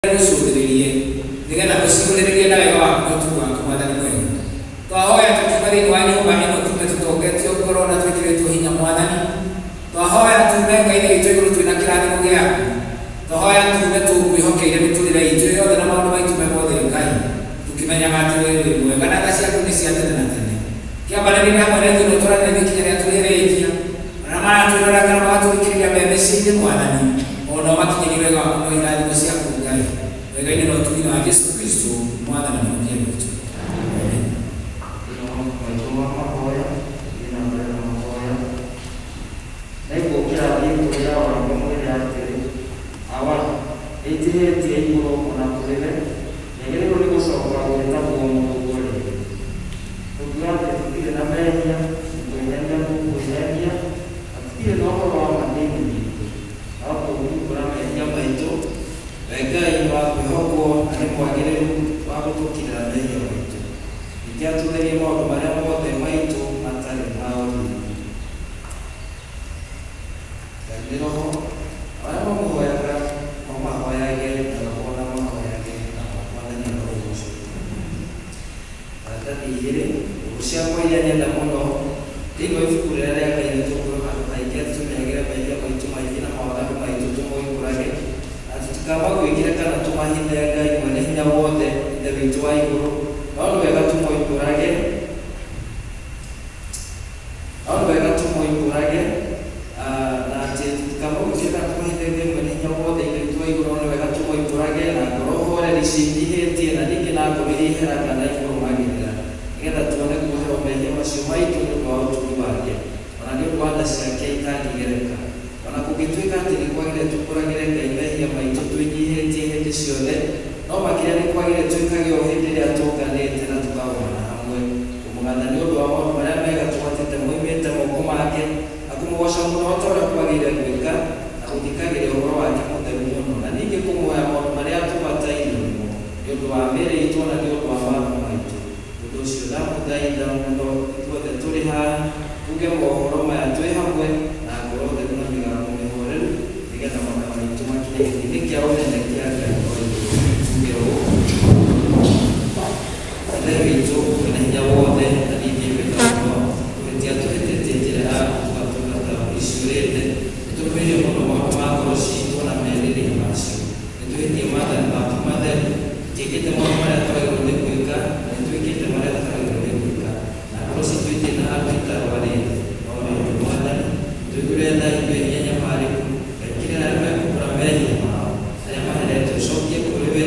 Ũcũthĩrĩrie, nĩgetha ũcihũrĩrĩrie na wega waku na ũtugi waku, Mwathani mwega. Twahoya tũkiuma thĩinĩ wa nyũmba ĩno tuume tũtongetio ngoro na twĩkĩrĩtwo hinya, Mwathani. Twahoya tuume, Ngai Ithe witũ igũrũ, twĩ na kĩrathimo gĩaku. Twahoya tuume tũkwĩhokeire mĩtũrĩre itũ yothe na maũndũ maitũ me mothe, Ngai, tũkĩmenyaga atĩ wee wĩ mwega na tha ciaku nĩ cia tene na tene. Kĩambanĩrie hamwe na ithuĩ na ũtũranĩre ithuĩ kinya rĩrĩa tũrĩrĩkia. Arĩa maratwĩrorera kana magatũthikĩrĩria me mĩciĩ-inĩ, Mwathani, o nao makinyĩrie wega waku na irathimo ciaku, Ngai, wega-inĩ na ũtugi-inĩ wa Jesu Kristo, Mwathani na Mũhonokia witũ. Amen. Thĩinĩ wa mabuku maitũ ma mahoya, tũthiĩ na mbere na mahoya. Nĩngũũkĩra thiĩ kũrĩ Awa ndĩmwĩre atĩrĩ, Awa, nĩnjĩhĩtie igũrũ o na kũrĩ we, ndiagĩrĩirwo nĩ gũcoka gwĩtagwo mũrũguo rĩngĩ. Tũngiuga atĩ tũtirĩ na mehia, nĩ kwĩhenia tũkwĩhenia, na tũtirĩ na ũhoro wa ma thĩinĩ witũ. No tũngiumbũra mehia maitũ, we Ngai nĩ wa kwĩhokwo na nĩ mwagĩrĩru wa gũtũkirĩra mehia maitũ, ningĩ atũtherie maũndũ marĩa mothe maitũ matarĩ ma ũthingu. Ngai nĩ Roho, nao arĩa mamũhoyaga mamahoyage na roho na mahoyage na ma. Mwathani arogoocwo. Maratathi igĩrĩ, Thũ ciakwa iria nyenda mũno. Thĩinĩ wa ibuku rĩrĩa rĩa Ngai nĩ tũkuona handũ haingĩ atĩ tũmenyagĩre mehia maitũ maingĩ na mawaganu maitũ tũmoimbũrage, na tũtikamaguĩkĩre kana tũmahithe Ngai Mwene Hinya Wothe, Ithe witũ wa igũrũ, no nĩ wega tũmoimbũrage. No nĩ wega tũmoimbũrage, na atĩ tũtikamaguĩkĩre kana tũmahithe Ngai Mwene Hinya Wothe, Ithe witũ wa igũrũ, no nĩ wega tũmoimbũrage na ngoro horeri ciĩnyihĩtie, na ningĩ na ngoro iria iheraga na ikũrũmagĩrĩra, nĩgetha tuone kuoherwo mehia macio maitũ nĩ ũndũ wa ũtugi wake, o na nĩ ũndũ wa tha ciake itangĩgereka. O na kũngĩtuĩka atĩ nĩ kwagĩrĩire tuumbũragĩre Ngai mehia maitũ twĩnyihĩtie hĩndĩ ciothe, no makĩria nĩ kwagĩrĩire twĩkage ũũ hĩndĩ ĩrĩa tũnganĩte na tũkagomana hamwe, kũmũgatha nĩ ũndũ wa maũndũ marĩa mega tũgwatĩte moimĩte moko make, na kũmũgooca mũno o ta ũrĩa kwagĩrĩire gwĩka, na gũthikagĩrĩria ũhoro wake mũtheru mũno, na ningĩ kũmũhoya maũndũ marĩa tũbatairio nĩmo, nĩ ũndũ wa mĩĩrĩ itũ o na nĩ ũndũ wa maroho maitũ. Nĩ ũndũ ũcio ndamũthaitha mũno ithuothe tũrĩ haha, tuuge mohoro maya twĩ hamwe, na ngoro theru na mĩgambo mĩhoreru, nĩ getha mahoya maitũ makinye gĩtĩ-inĩ kĩa ũnene kĩa Ngai o igũrũ. Tuuge ũũ. Ithe witũ, wĩ na hinya wothe, na ningĩ wĩ tha mũno, kũhĩtia tũhĩtĩtie njĩra yaku tũgatuĩka ta mbũri ciũrĩte, nĩtũrũmĩrĩire mũno maũndũ ma ngoro ciitũ na merirĩria macio. Nĩtũhĩtie maathani maku matheru, tũtiĩkĩte maũndũ marĩa twagĩrĩirwo nĩ gwĩka, na nĩtwĩkĩte marĩa tũtagĩrĩirwo nĩ gwĩka, na ngoro ciitũ itirĩ na handũ itarwarĩte. No rĩrĩ, Mwathani, ũtũiguĩre tha ithuĩ ehia anyamarĩku, Wekire arĩa mekumbũra mehia mao, arĩa maherete, ũcokie kũrĩ we,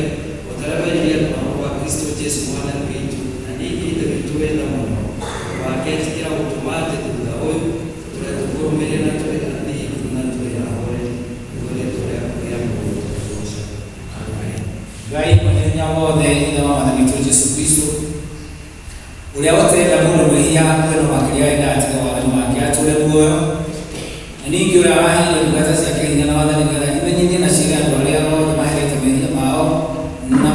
o ta ũrĩa werire andũ aku wa Kristo Jesu Mwathani witũ, na ningĩ Ithe witũ wĩ tha mũno. Tondũ wake ĩtĩkĩra gũtũma atĩ thutha ũyũ tũtũre tũkũrũmĩrĩire na tũrĩ athingu na tũrĩ ahoreri, nĩguo rĩĩtwa rĩaku rĩamũrwo tũkũgoocaga. Amen. Ngai Mwene Hinya Wothe, Ithe wa Mwathani witũ Jesu Kristo, Ũrĩa ũtenda mũndũ mwĩhia akue no makĩria endaga tiga waganu wake atũũre muoyo, na ningĩ ũrĩa waheire ndungata ciake hinya na wathani nĩgetha imenyithie na ciĩre andũ arĩa othe maherete mehia mao na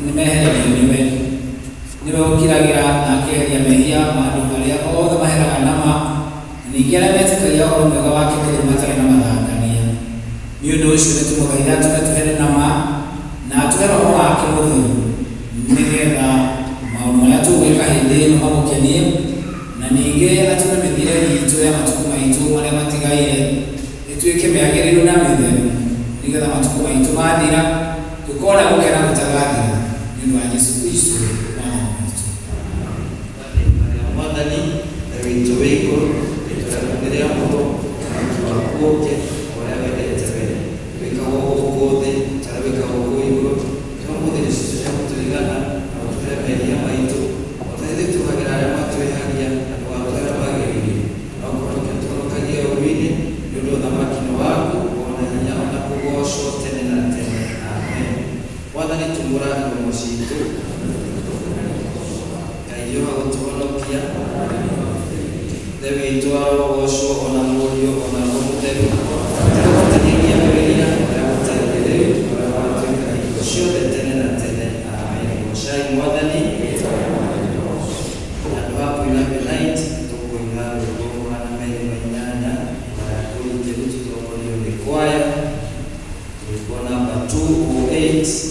nĩmehererio nĩwe. Nĩwe ũkiragĩra na akeheria mehia ma andũ arĩa othe maheraga na ma, na ningĩ arĩa metĩkagia ũhoro mwega wake mũtheru matarĩ na mathangania. Nĩ ũndũ ũcio nĩtũmũthaitha atũme tũhere na ma, na atũhe Roho wake Mũtheru, nĩ getha maũndũ marĩa tũgwĩka hĩndĩ ĩno mamũkenie, na ningĩ atũme mĩthiĩre iitũ ya matukũ maitũ marĩa matigaire ĩtuĩke mĩagĩrĩru na mĩtheru, nĩ getha matukũ maitũ maathira, tũkona gũkena gũtagathira, nĩ ũndũ wa Jesu Kristo Mwathani witũ. Rĩĩtwa rĩa Mwathani, Ithe witũ wĩ igũrũ, rĩĩtwa rĩaku nĩrĩamũrwo, ũthamaki waku ũũke, o ũrĩa wendete wee, wĩkagwo gũkũ thĩ ta ũrĩa wĩkagwo kũu igũrũ. Tũhe ũmũthĩ irio ciitũ cia gũtũigana, na ũtuohere mehia maitũ, o ta ithuĩ tuohagĩra arĩa matwĩhagia, na ndũgatũhere magerio-inĩ, no kũhonokia ũtũhonokagie ũũru-inĩ, nĩ ũndũ ũthamaki nĩ waku, o na hinya, o na kũgoocwo tene na tene. Amen. Mwathani tumũra iromo ciitũ. Ngai hiũha gũtũhonokia. Ithe witũ arogocwo o na Mũriũ o na Roho Mũtheru, ta ũrĩa gwatariĩ kĩambĩrĩria, ũrĩa gũtariĩ rĩu, na ũrĩa gũgatuĩka hingo ciothe tene na tene. Amen. Gocai Mwathani. Handũ ha kũina Unite, tũkũina rwĩmbo 208 marĩa kũringĩru tũtongorio nĩ kwaya. Rwĩmbo namba 208.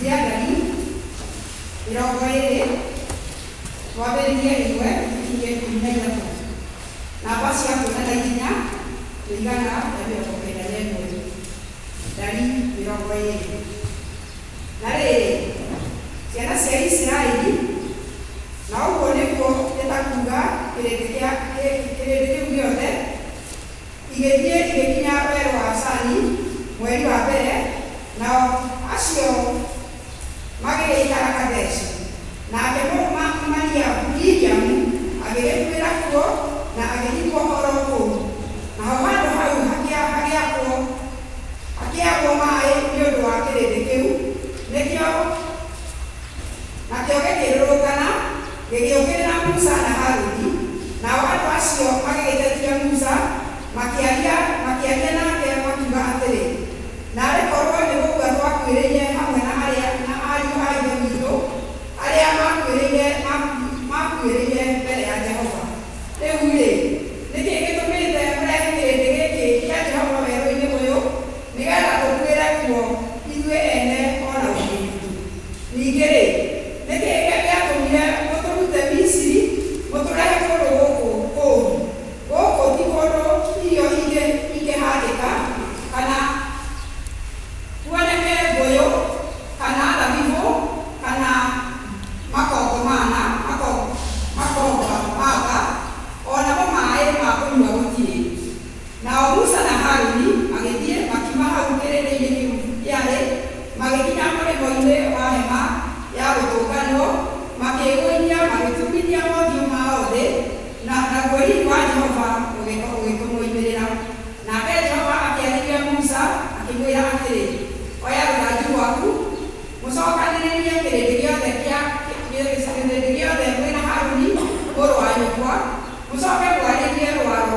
Rĩa Ndari 20, twambĩrĩrie 1 tũkinye 13. Namba cia kuona na ihenya nĩ 191. Ndari 20. Na rĩrĩ, ciana cia Isiraeli, na ũguo nĩguo ĩtakuga kĩrĩndĩ kĩu gĩothe, igĩthiĩ igĩkinya werũ wa Sani mweri wa mbere, nao acio magĩgĩikara Kadeshi. Nake Miriamu agĩgĩkuĩra kuo na agĩthikwo oro kũu. Naho handũ hau hakĩagwo maaĩ nĩ ũndũ wa kĩrĩndĩ kĩu, nĩkĩo nakĩo gĩkĩrũrũngana gĩgĩũkĩrĩra Musa na Haruni. Nao andũ acio magĩgĩtetia Musa, makĩaria nake makiuga atĩrĩ, naarĩ korwo nĩ gũkua twakuĩrĩire hamwe na arĩa na ariũ a ithe witũ arĩa makuĩrĩire mbere ya Jehova. Rĩu-rĩ, nĩkĩ gĩtũmĩte mũrehe kĩrĩndĩ gĩkĩ kĩa Jehova werũ-inĩ ũyũ, nĩgeetha tũkuĩre kuo ithuĩ ene o na ũhiũ witũ? Ningĩ-rĩ, nĩkĩ gĩatũmire mũtũrute Misiri mũtũrehe kũndũ gũkũ kũũru? Gũkũ ti kũndũ irio ingĩhandĩka, kana kuoneke ngũyũ, kana thabibũ, kana makomamanga, o namo maaĩ ma kũnyua gũtirĩ. Nao Musa na Haruni magĩthiĩ makiuma hau kĩrĩndĩ-inĩ kĩu kĩarĩ, magĩkinya mũrĩmo-inĩ wa hema ya gũtũnganwo, makĩĩgũithia magĩturumithia mothiũ mao thĩ, naguo riiri wa Jehova ũgĩkĩmoimĩrĩra. Nake Jehova akĩarĩria Musa akĩmwĩra atĩrĩ, oya rũthanju rwaku, mũcokanĩrĩrie kĩrĩndĩ gĩothe mwĩ na Haruni mũrũ wa nyũkwa, mũcoke mwarĩrie rwaro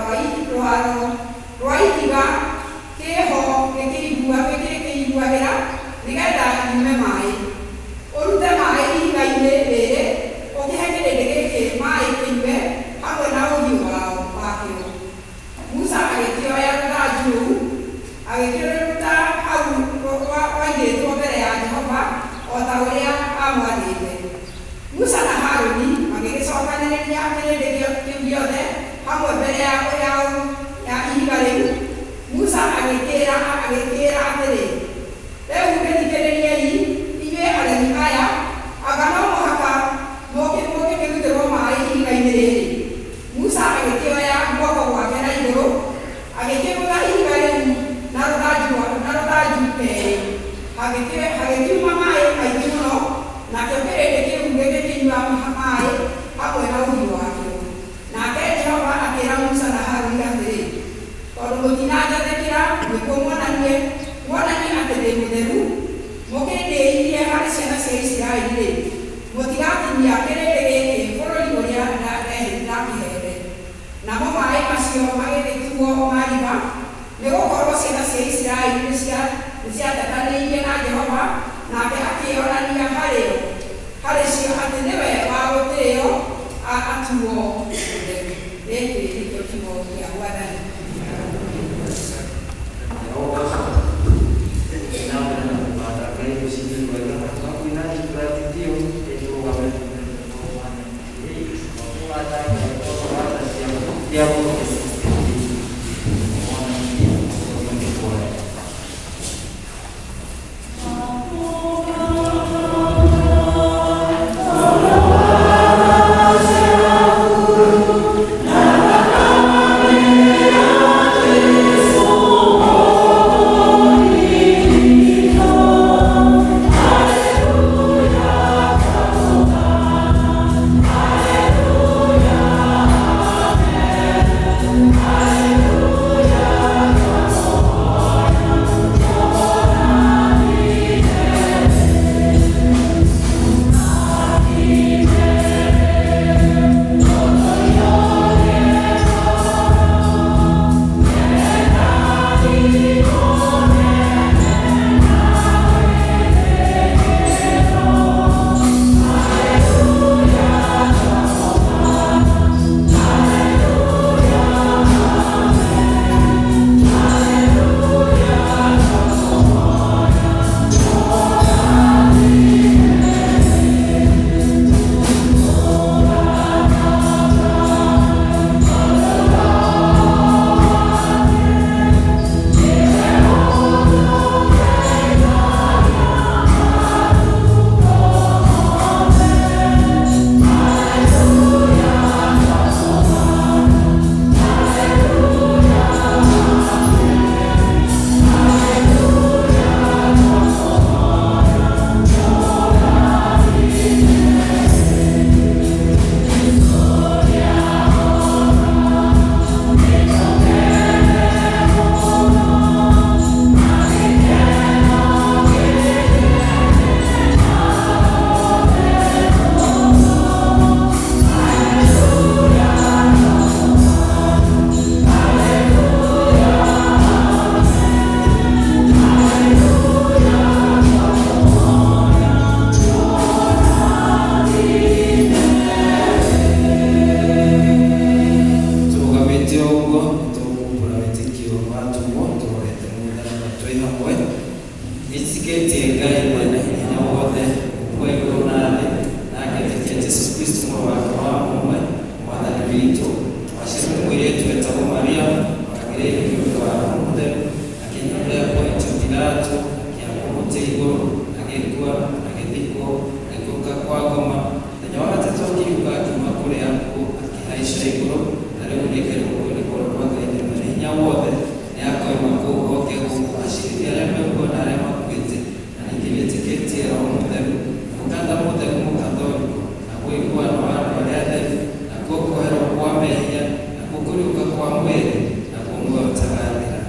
rwa ihiga kĩho gĩkĩiguagĩra, nĩgeetha yume maaĩ. Ũrute maaĩ ihiga-inĩ rĩrĩ, ũkĩhe kĩrĩndĩ gĩkĩ maaĩ kĩnyue hamwe na ũhiũ wakĩo. Musa agĩkĩoya rũthanju rũu, agĩkĩrũruta hau rwaigĩtwo mbere ya Jehova o ta ũrĩa aamwathĩte. Musa na Haruni magĩgĩcokanĩrĩria kĩrĩndĩ kĩu gĩothe hamwe mbere ya ihiga rĩu. Musa agĩkĩĩra atĩrĩ, rĩu gĩthikĩrĩriei, inyuĩ aremi aya, anga no mũhaka mũgĩkĩrutĩrwo maaĩ ihiga-inĩ rĩrĩ? Musa agĩkĩoya guoko gwake na igũrũ, agĩkĩgũtha ihiga rĩu na rũthanju keerĩ, hagĩkiuma maaĩ maingĩ mũno, nakĩo kĩrĩndĩ kĩu gĩgĩkĩnyua maaĩ hamwe na ũhiũ wakĩo. Nake Jehova akĩĩra Musa na Haruni atĩrĩ, tondũ mũtinanjathĩkĩra nĩguo muonanie atĩ ndĩ mũtheru, mũkĩndĩĩithie harĩ ciana cia Isiraeli-rĩ, mũtigakinyia kĩrĩndĩ gĩkĩ bũrũri ũrĩa ndakĩheete. Namo maaĩ macio magĩgĩtuo Mariba, nĩgũkorwo ciana cia Isiraeli nĩciatetanĩirie na Jehova, nake akĩĩonania harĩ cio atĩ nĩwe wa gũtĩĩo atuo mũtheru. Gĩkĩ nĩkĩo kiugo kĩa Mwathani. Ngai mwene hinya wothe wa igũrũ na thĩ, na ngetĩkia Jesũ Kristo mũrũ wake wa mũmwe, Mwathani witũ, waciarirwo nĩ mũirĩtu wetagwo Maria, akagĩrĩrio nĩ ũndũ wa Roho Mũtheru, akĩnyũrũria Pontio Pilato, akĩambwo mũtĩ igũrũ, agĩkua, agĩthikwo, agĩikũrũka kwa ngoma, mũthenya wa gatatũ akĩriũka akiuma kũrĩ akuũ, akĩhaica igũrũ, na rĩu nĩaikaire guoko-inĩ kwa ũrĩo kwa Ngai Mwene Hinya Wothe, nĩakoima kũu oke gũkũ aciirithie arĩa me muoyo na arĩa makuĩte, na ningĩ nĩnjĩtĩkĩtie Roho Mũtheru, na mũkanitha mũtheru Mũkatholiko, naguo ũiguano wa andũ arĩa atheru, nakuo kuoherwo kwa mehia, nakuo kũriũka kwa mwĩrĩ, naguo muoyo ũtagathira.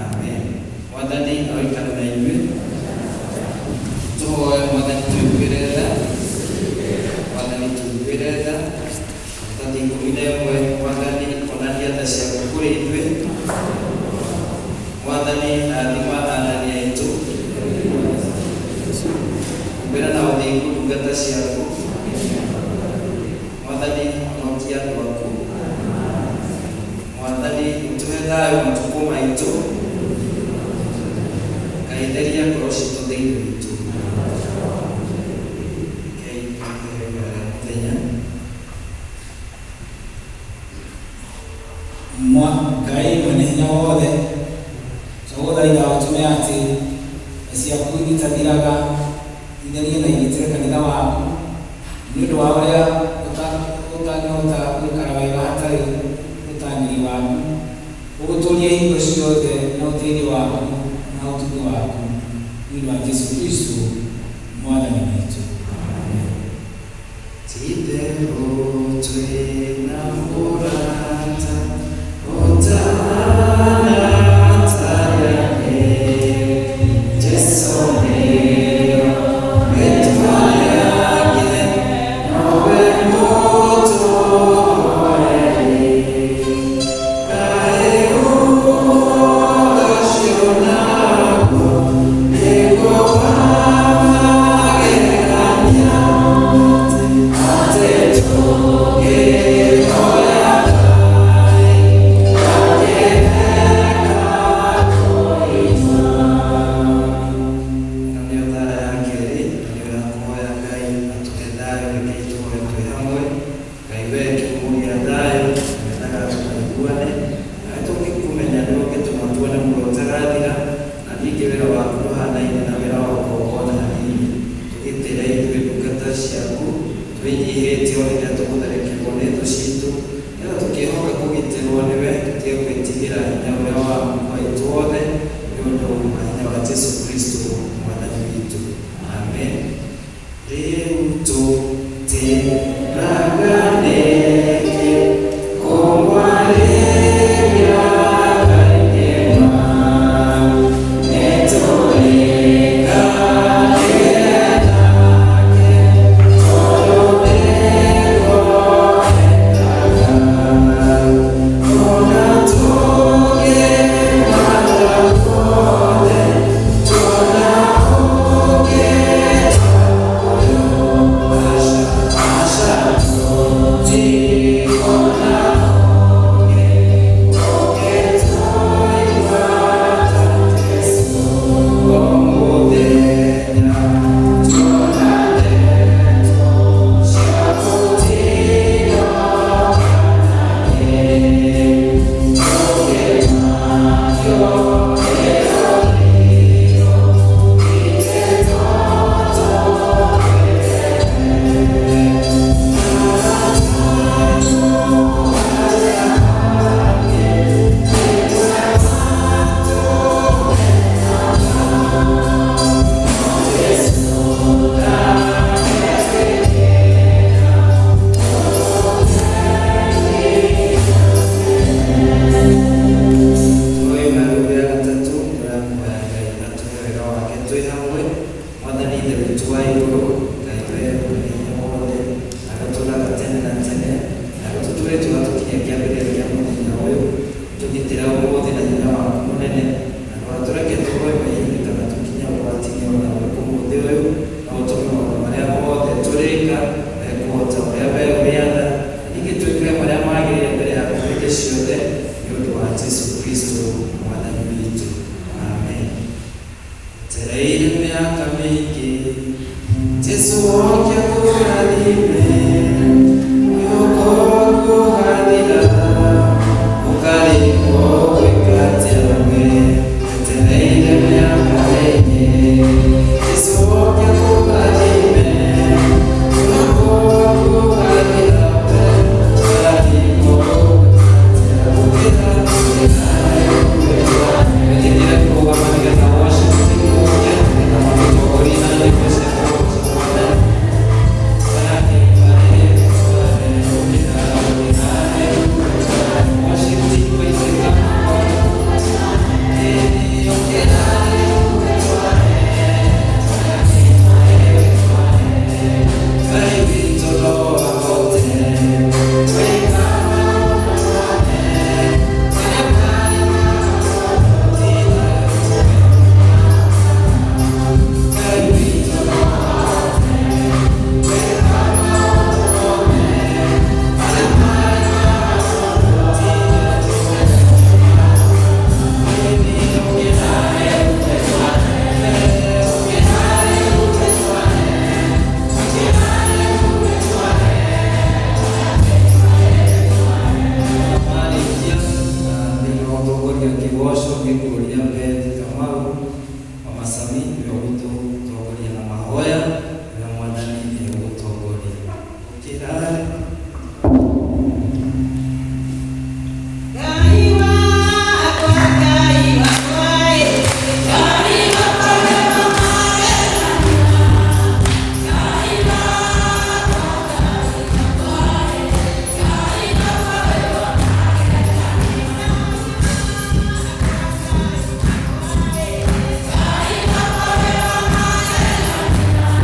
Amen. Mwathani aroikara na inyuĩ. Tũhoe. Mwathani tũiguĩre tha. Mwathani tũiguĩre tha. Maratathi 11. Mwathani onania tha ciaku kũrĩ ithuĩ. Mwathani rathima athani aitũ. Humbĩra na ũthingu ndungata ciaku. Mwathani honokia andũ aku. Mwathani ũtũhe thayũ matukũ maitũ. Ngai theria ngoro citũ thĩinĩ witũ. Rekei tũhe wĩra rĩa mũthenya. Mwa Ngai Mwene Hinya Wothe, twagũthaitha ũtũme atĩ tha ciaku itathiraga itherie na igitĩre kanitha waku, na nĩ ũndũ wa ũrĩa ũtangĩhota gũikara wega hatarĩ ũtangĩri waku, ũgũtũũrie hingo ciothe na ũteithio waku na ũtugi waku, nĩ ũndũ wa Jesu Kristo Mwathani witũ. Amen. Ti-itherũ twĩ na mũrata ũtahana ta yake, Jesũ nĩrĩo rĩĩtwa rĩake, nowe mũtũhoreri. Kaĩ ũhoro ũcio naguo nĩguo wa magegania, atĩ tũngĩhoya Ngai ndangĩrega kũigua. Ĩno nĩyo thara ya kerĩ, na nĩyo ya kũhoya Ngai atũhe thayũ. Rekei tũhoe twĩ hamwe. Ngai wee kĩhumo gĩa thayũ, wendaga tũkaiguane, nawe tũngĩkũmenya nĩwe ũngĩtũma tuone muoyo ũtagathira, na ningĩ wĩra waku ndũhanaine na wĩra wa ũkombo o na hanini. Tũgitĩre ithuĩ ndungata ciaku, twĩnyihĩtie o hĩndĩ ĩrĩa tũgũtharĩkĩrwo nĩ thũ ciitũ, nĩgetha tũkĩĩhoka kũgitĩrwo nĩwe, tũtige gwĩtigĩra hinya ũrĩa wa muoyo witũ wothe, nĩ ũndũ wa hinya wa Jesu Kristo Mwathani witũ. Amen. Rĩu tũtĩraga nĩkĩ kũmwarĩria kaingĩ ma, nĩtũrĩkanĩre nake tondũ nĩguo endaga. Ona tũngĩmwatha guothe, tuona ũngĩ ta ũyũ, aca, aca, tũtikona ũngĩ ũngĩtũigua ta Jesũ. O mũthenya tuona ndeto cia gũtindĩkana tũkĩmakio nĩ rũrĩo ithe tũtũrĩre arata arĩa angĩ nĩwe matũmenyaga, no Jesũ ndangĩtwĩkĩra Tũhoe ihoya rĩu rĩa gatatũ, rĩa kũhoya Ngai atũhe wega wake twĩ hamwe. Mwathani Ithe witũ wa igũrũ, Ngai wee mwene hinya wothe, nawe ũtũũraga tene na tene, nawe ũtũtũũrĩtie ũgatũkinyia kĩambĩrĩria kĩa mũthenya ũyũ, ũtũgitĩre ũmũthĩ na hinya waku mũnene, na ndũgatũreke tũgwe mehia-inĩ kana tũkinye ũgwati-inĩ o na ũrĩkũ mũthĩ ũyũ, no ũtũme maũndũ marĩa mothe tũrĩka mekũhota ũrĩa wee ũrĩatha, na ningĩ twĩkage marĩa magĩrĩire mbere yaku hĩndĩ ciothe, nĩ ũndũ wa Jesu Kristo Mwathani witũ. Amen. Njereire mĩaka mĩingĩ. oke akũrathime, mwĩhoko waku ũgathira, ũkarigwo gwĩka atĩa we, wetereire mĩaka ĩngĩ. Jesũ oke akũrathime, mwĩhoko waku ũgathira, ũkarigwo gwĩka atĩa, ũkĩra Wĩtĩkĩre kũrũgama nĩgetha worship team moke, nĩgetha matũtongorie na nyĩmbo cia kũgoca Mwathani. Worship team maitĩka. Ngai witũ no ahote gwĩka. Marĩkia thĩinĩ wa ũtongoria kĩgoco nĩ ngũria Beth Kamau wa Masami nĩwe ũgũtũtongoria na mahoya ũrĩa Mwathani egũgũtongoria. Ũkĩra. Ngai wakwa, Ngai wakwa, Ngai wakwa wĩ magegania. Ngai wakwa, Ngai wakwa, Ngai wakwa wĩ magegania. Ngai wakwa wĩ magegania.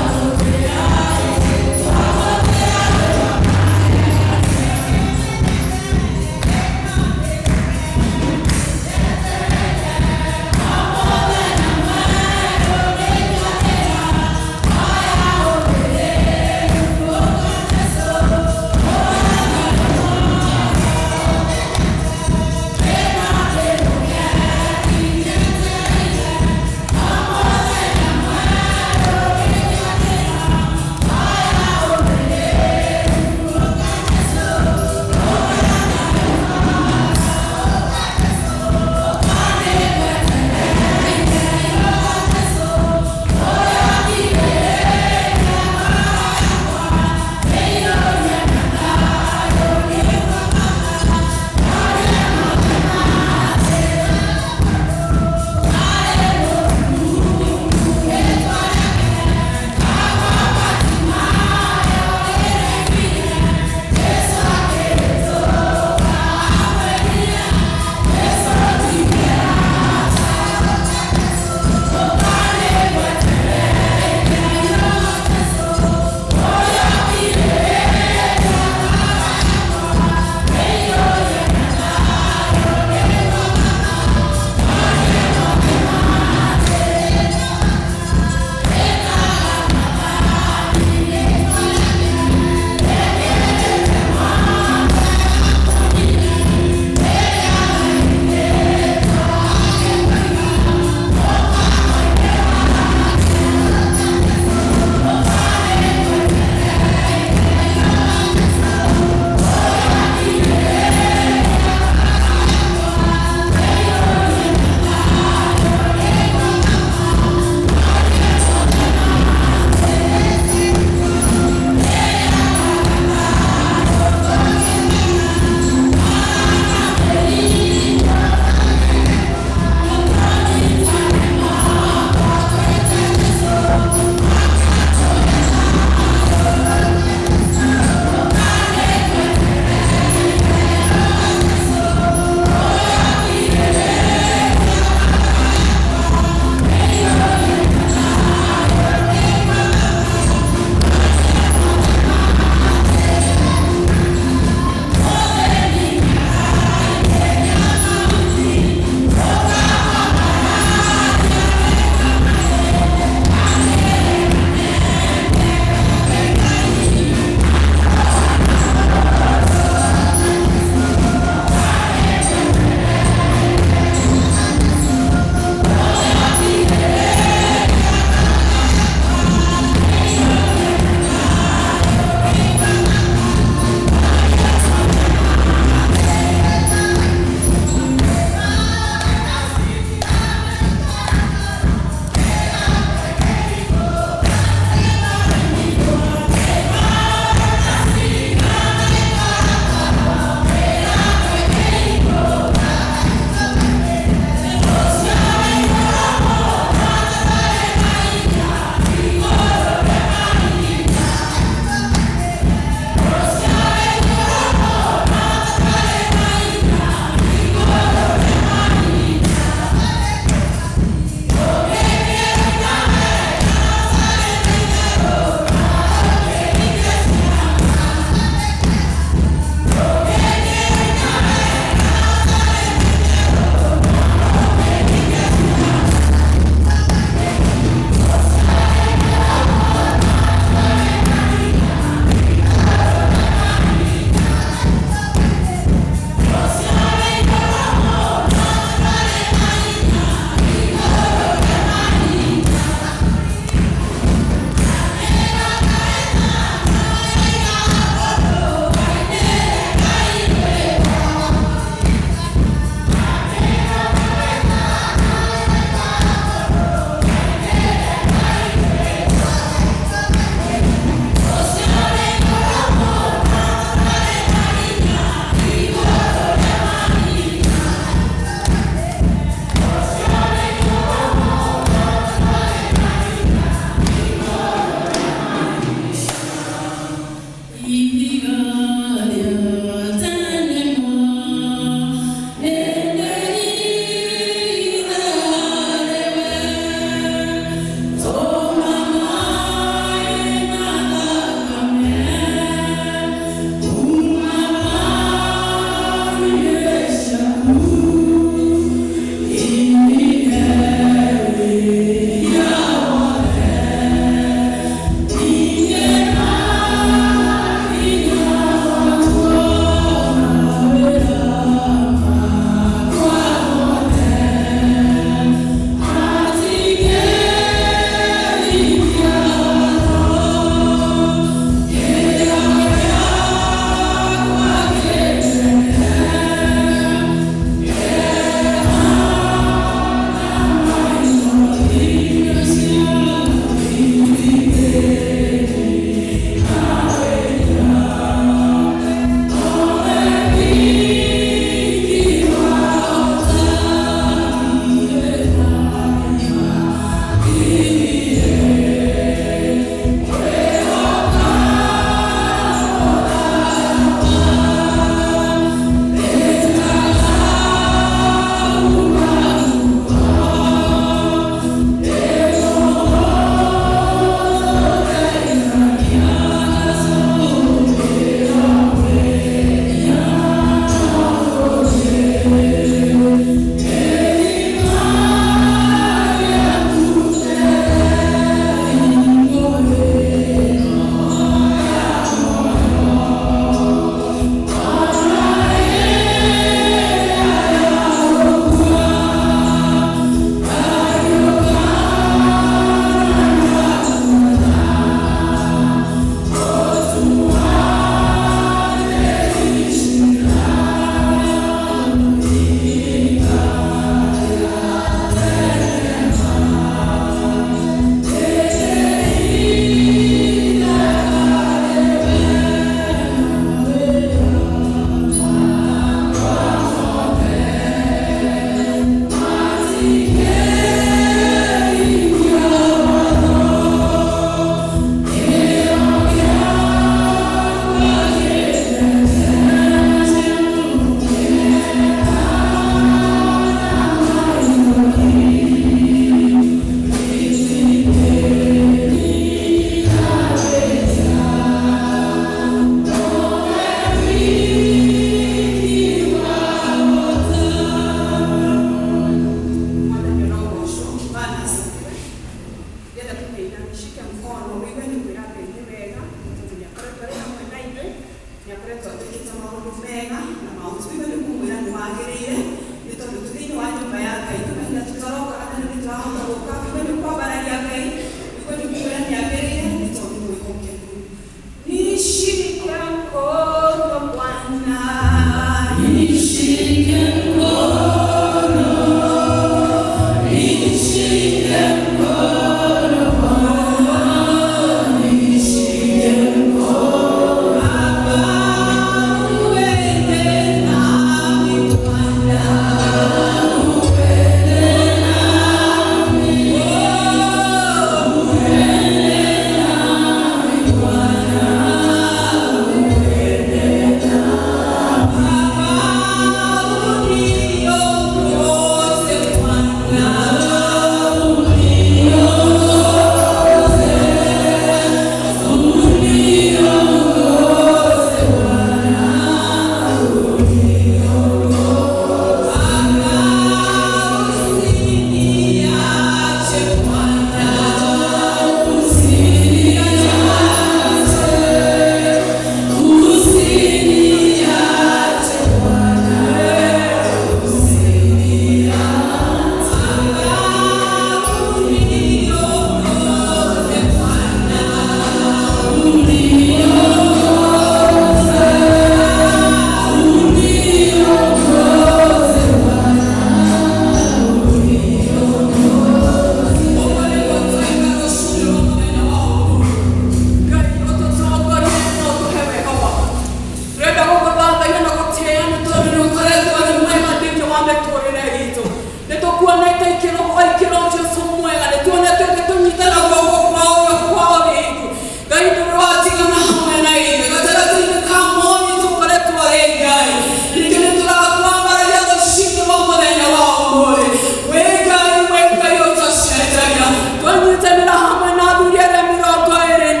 ikĩro kwa ikĩro Jesũ mwega nĩ tuonete ũgĩtũnyita na guoko kwa ũrĩo kwa ũthingu. Ngai ndũrĩ watigana hamwe na ithuĩ gatagatĩ-inĩ ka moni tũkoretwo arĩ Ngai. Ningĩ nĩ tũrakwambararia rũcinĩ rwa mũthenya wa ũmũthĩ. Wĩ Ngai, wĩ Ngai ũtũcenjagia. Twanyitanĩra hamwe na athuri arĩa 24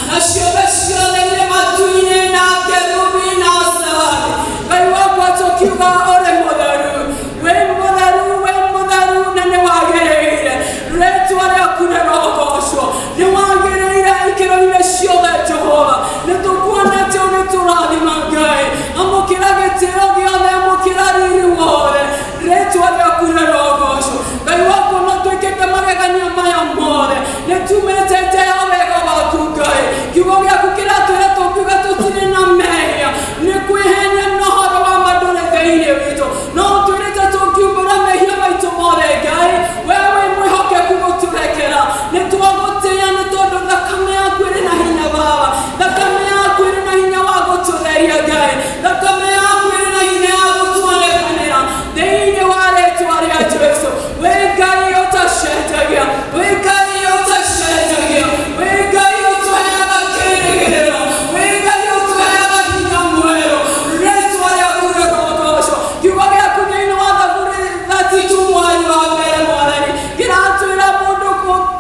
na ciũmbe ciothe irĩ matu-inĩ na kerubi na serafi. Ngai wakwa tũkiuga ũrĩ mũtheru, wĩ mũtheru, wĩ mũtheru na nĩ wagĩrĩire. Rĩtwa rĩaku rĩrogocwo, nĩ wagĩrĩire ikĩro-inĩ ciothe Jehova. Nĩ tũkuona atĩ ũgĩtũrathima Ngai. Amũkĩra gĩtĩo gĩothe, amũkĩra riri wothe. Rĩtwa rĩaku rĩrogocwo. Ngai wakwa no twĩkĩte magegania maya mothe, nĩ tumĩte nja ya wega waku Ngai. Kiugo gĩaku kĩratwĩra tũngiuga tũtirĩ na mehia, nĩ kwĩhenia na ũhoro wa ma ndũrĩ thĩinĩ witũ. No ũtwĩrĩte tũngiumbũra mehia maitũ mothe Ngai, we wĩ mwĩhokeku gũtũrekera. Nĩ twagũtĩĩa nĩ tondũ thakame yaku ĩrĩ na hinya Baba. Thakame yaku ĩrĩ na hinya wa gũtũtheria Ngai. Thakame yaku ĩrĩ na hinya ya gũtuonekanĩra thĩinĩ wa rĩtwa rĩa Jesũ. Wĩ Ngai ũtacenjagia, wĩ Ngai ũtacenjagia, wĩ Ngai ũtũheaga kĩĩrĩgĩrĩro, wĩ Ngai ũtũheaga hinya mwerũ. Rĩtwa rĩaku rĩrogocwo. Kiugo gĩaku thĩinĩ wa Thaburi 32 mweri wa mbere Mwathani kĩratwĩra mũndũ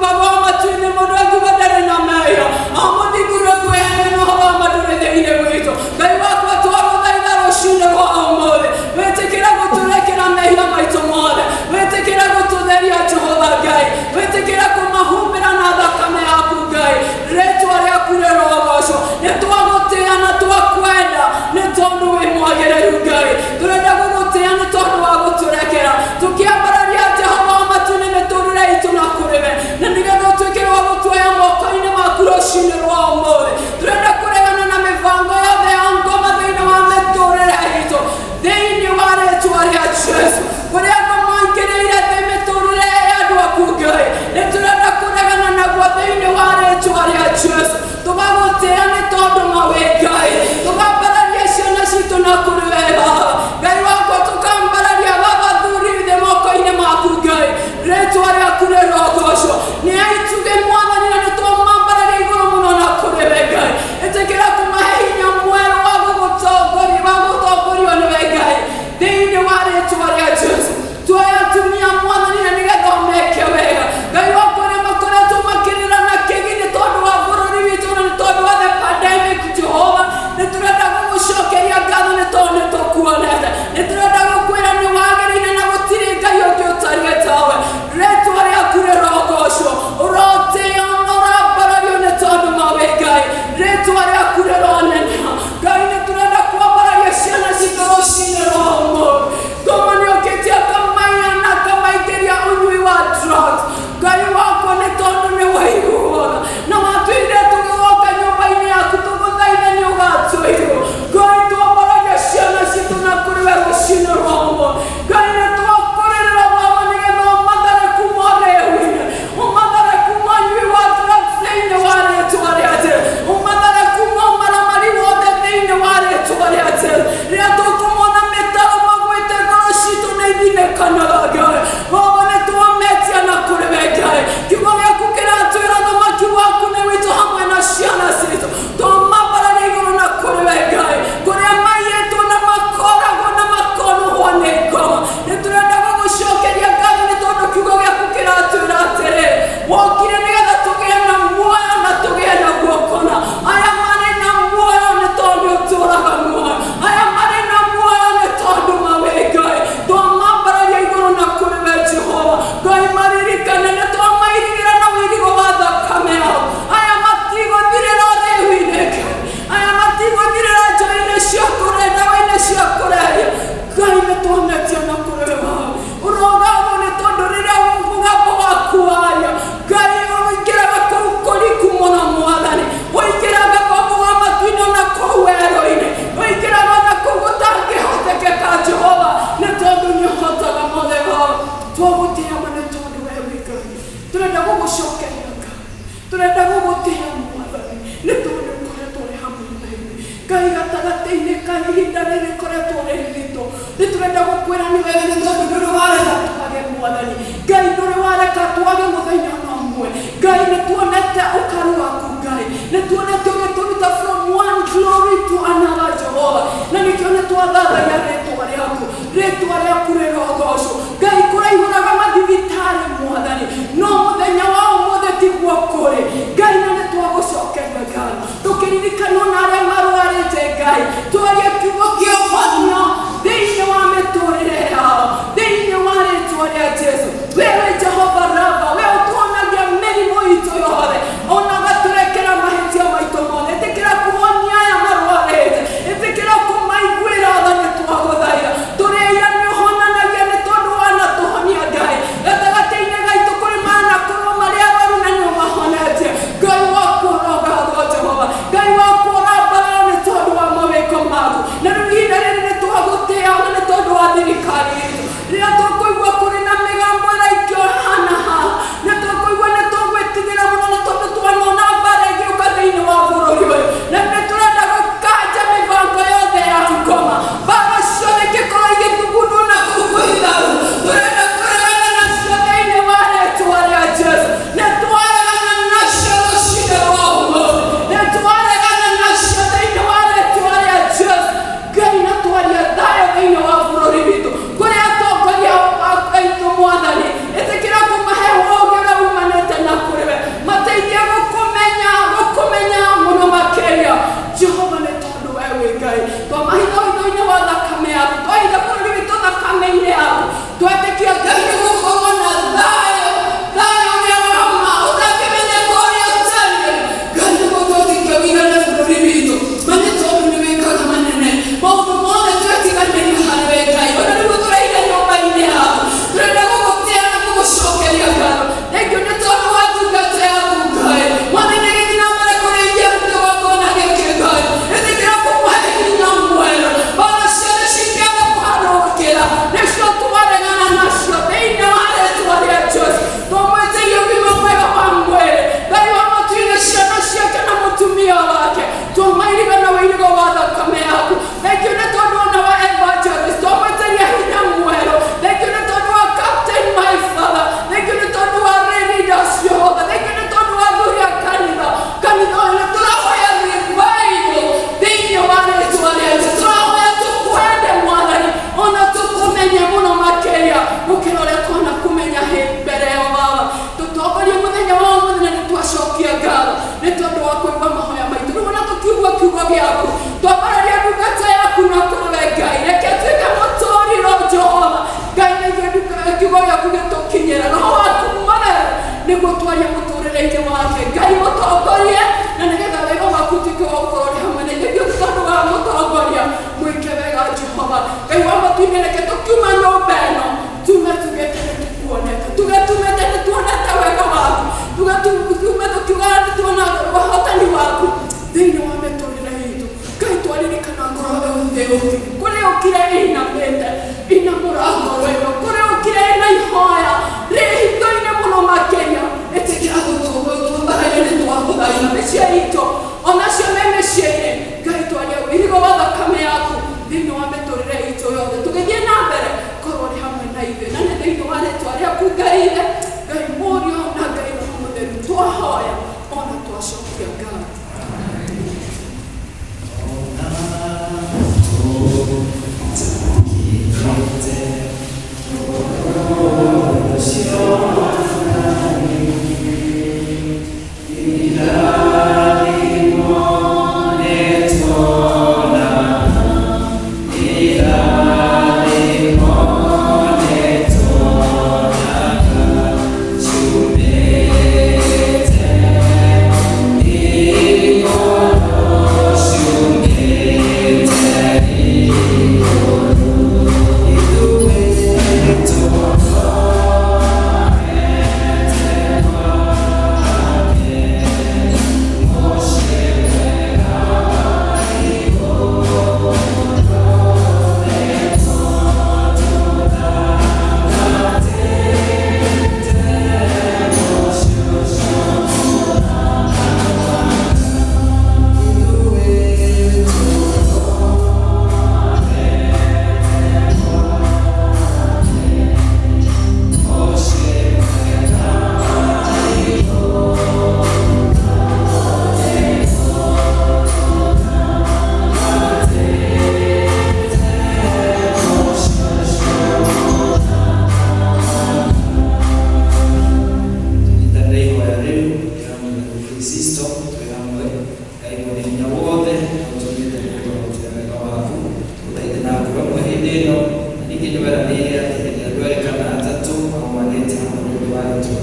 baba wa matu-inĩ mũndũ angiuga ndarĩ na mehia amũthingire kwĩhenia na ũhoro wa ma ndũrĩ thĩinĩ witũ. Ngai wakwa twagũthaitha rũcinĩ rwa ũmũthĩ, wĩtĩkĩra gũtũrekera mehia maitũ mothe, wĩtĩkĩra gũtũtheria Jehova Ngai, wĩtĩkĩra kũmahumbĩra na thakame yaku Ngai. Rĩtwa rĩaku rĩrogocwo. Nĩ twagũtĩĩa na twakwenda nĩ tondũ wĩ mwagĩrĩru Ngai. Tũrenda gũgũtĩĩa nĩ tondũ wa gũtũrekera. Tũkĩambararia Jehova wa matu-inĩ mĩtũrĩre itũ na kũrĩ we, na nĩgetha ũtuĩke wa gũtuoya moko-inĩ maku rũcinĩ rwa ũmũthĩ. Tũrenda kũregana na mĩbango yothe ya ngoma thĩinĩ wa mĩtũrĩre itũ thĩinĩ wa rĩtwa rĩa Jesũ. Kũrĩa ngoma ingĩrĩire thĩ mĩtũrĩre ya andũ aku Ngai, nĩ tũrenda kũregana naguo thĩinĩ wa rĩtwa rĩa Jesũ. Tũgagũtĩĩa nĩ tondũ ma wĩ Ngai. Tũkambararia ciana citũ na kũrĩ we Baba. Ngai wakwa tũkambararia baba thuri thĩ moko-inĩ maku Ngai. Rĩtwa rĩaku rĩrogocwo. Nĩ aitugĩ Mwathani na nĩ twamambararia igũrũ mũno na kũrĩ we Ngai. Ĩtĩkĩra kũmahe hinya mwerũ wa gũgũtongoria, wa gũtongorio nĩwe Ngai thĩinĩ wa rĩtwa rĩa Jesũ. Tuoya atumia Mwathani na nĩgetha ũmeke wega. Ngai wakwa arĩa makoretwo makĩrĩra na kĩgi nĩ tondũ wa bũrũri witũ na nĩ tondũ wa the pandemic Jehova, nĩ tũrenda gũgũcokeria ngatho nĩ tondũ nĩ tũkuonete. Nĩ tũrenda gũkwĩra nĩ wagĩrĩire na gũtirĩ Ngai ũngĩ ũtariĩ tawe. Rĩtwa rĩaku rĩrogocwo, ũrotĩo na ũrambarario nĩ tondũ ma wĩ Ngai. Rĩtwa rĩaku rĩroneneha. Ngai nĩ tũrenda kwambararia ciana citũ rũcinĩ rwa ũmũthĩ. Ngoma nĩ ũkĩtie akamaiya na akamaingĩria ũnyui wa drugs. Ngai wakwa nĩ tondũ nĩ waiguaga na watwĩrire tũgĩgoka nyũmba-inĩ yaku tũgũthaithe nĩ ũgatũigua. Ngai twambaragia ciana citũ na kũrĩ we rũcinĩ rwa ũmũthĩ. Ngai nĩ twakũrĩrĩra Baba nĩgetha ũmathare kuma ũrĩu-inĩ, ũmathare kuma ũnyui wa drugs thĩinĩ wa rĩtwa rĩa Jesũ, ũmathare kuma ũmaramari wothe thĩinĩ wa rĩtwa rĩa Jesũ. Rĩrĩa tũkũmona mĩtaro magwĩte ngoro citũ nĩ ithinĩkanaga Ngai. Baba nĩ twametia na kũrĩ we Ngai. Kiugo gĩaku kĩratwĩra thamaki waku nĩ witũ hamwe na ciana citũ. Twamambararia igũrũ na kũrĩ we Ngai. Kũrĩa maiyĩtwo na makoragwo na makonũhwo nĩ ngoma. Nĩ tũrenda gũgũcokeria ngatho nĩ tondũ kiugo gĩaku kĩratwĩra atĩrĩ, wokire nĩgetha tũgĩe na muoyo na tũgĩe naguo kũna. Aya marĩ na muoyo nĩ tondũ ũtũũraga muoyo. Aya marĩ na muoyo nĩ tondũ ma wĩ Ngai. Twamambararia igũrũ na kũrĩ we Jehova. Ngai maririkane nĩ twamairigĩra na ũirigo wa thakame yao. Aya matigũthirĩra ũrĩu-inĩ Ngai. Aya matigũthirĩra njohi-inĩ cia kũrĩa, ndawa-inĩ cia kũrebia. Ngai nĩ twametia na kũrĩ we Baba. Ũrogagwo nĩ tondũ rĩrĩa mũgambo waku waria, Ngai ũingĩraga kũu kũriku mũno Mwathani. Ũingĩraga baba wa matu-inĩ ona kũu werũ-inĩ. Ũingĩraga ona kũu gũtangĩhotekeka Jehova, nĩ tondũ nĩ ũhotaga mothe Baba. Twagũtĩĩa ma nĩ tondũ we wĩ Ngai. Tũrenda gũgũcokeria Ngai. Tũrenda gũgũtĩĩa Mwathani nĩ tondũ ũkoretwo ũrĩ hamwe na ithuĩ. Ngai gatagatĩ-inĩ ka ihinda rĩrĩ rĩkoretwo rĩ iritũ, nĩ tũrenda gũkwĩra nĩ wega nĩ tondũ ndũrĩ warega twage Mwathani. Mwathani. Ngai, ndũrĩ wareka twage mũthenya ona ũmwe. Ngai, nĩ tuonete ũkaru waku. Ngai, nĩ tuonete ũgĩtũruta from one glory to another, Jehova, na nĩkĩo nĩ twathathaiya rĩtwa rĩaku. Rĩtwa rĩaku rĩrogocwo. Ngai, kũraihũraga mathibitarĩ, Mwathani, no mũthenya wa ũmũthĩ tiguo kũrĩ, Ngai, na nĩ twagũcokeria ngatho. Tũkĩririkana ona arĩa marwarĩte, Ngai, twarie kiugo kĩa ũhonio thĩinĩ wa mĩtũrĩre yao, thĩinĩ wa rĩtwa rĩa Jesu. Wewe Jehova Raba, we ũtuonagia mĩrimũ itũ yothe, ona ũgatũrekera mahĩtia maitũ mothe, ĩtĩkĩra kũhonia aya marwarĩte, ĩtĩkĩra kũmaiguĩra tha. Nĩ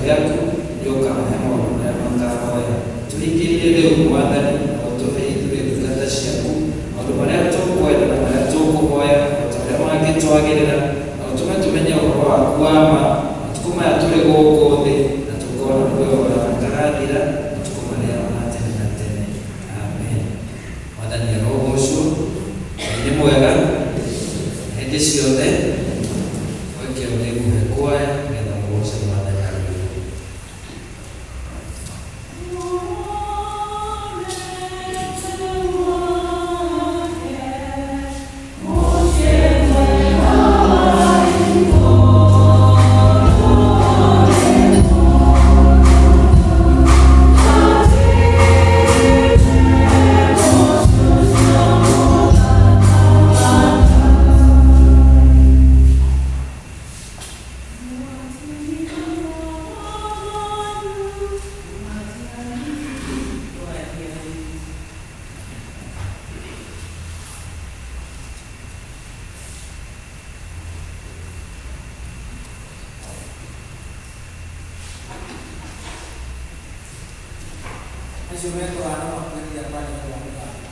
Rĩaku, nĩ ũkamahe maũndũ marĩa makahoya. Tũhingĩrie rĩu, Mwathani, na ũtũhe ithuĩ ndungata ciaku maũndũ marĩa tũkwenda na marĩa tũkũhoya o ta ũrĩa mangĩtwagĩrĩra, na ũtũme tũmenye ũhoro waku wa ma matukũ maya tũrĩ gũkũ thĩ, na tũkona muoyo ũrĩa ũtagathira matukũ marĩa ma tene na tene. Amen. Mwathani arogocwo. Ngai nĩ mwega hĩndĩ ciothe. Mweke ũyũ nĩngũhe kwaya nĩgetha mũgoce Mwathani na rwĩmbo. Acio mekũhana makwĩrire kwaria kwa mũgambo.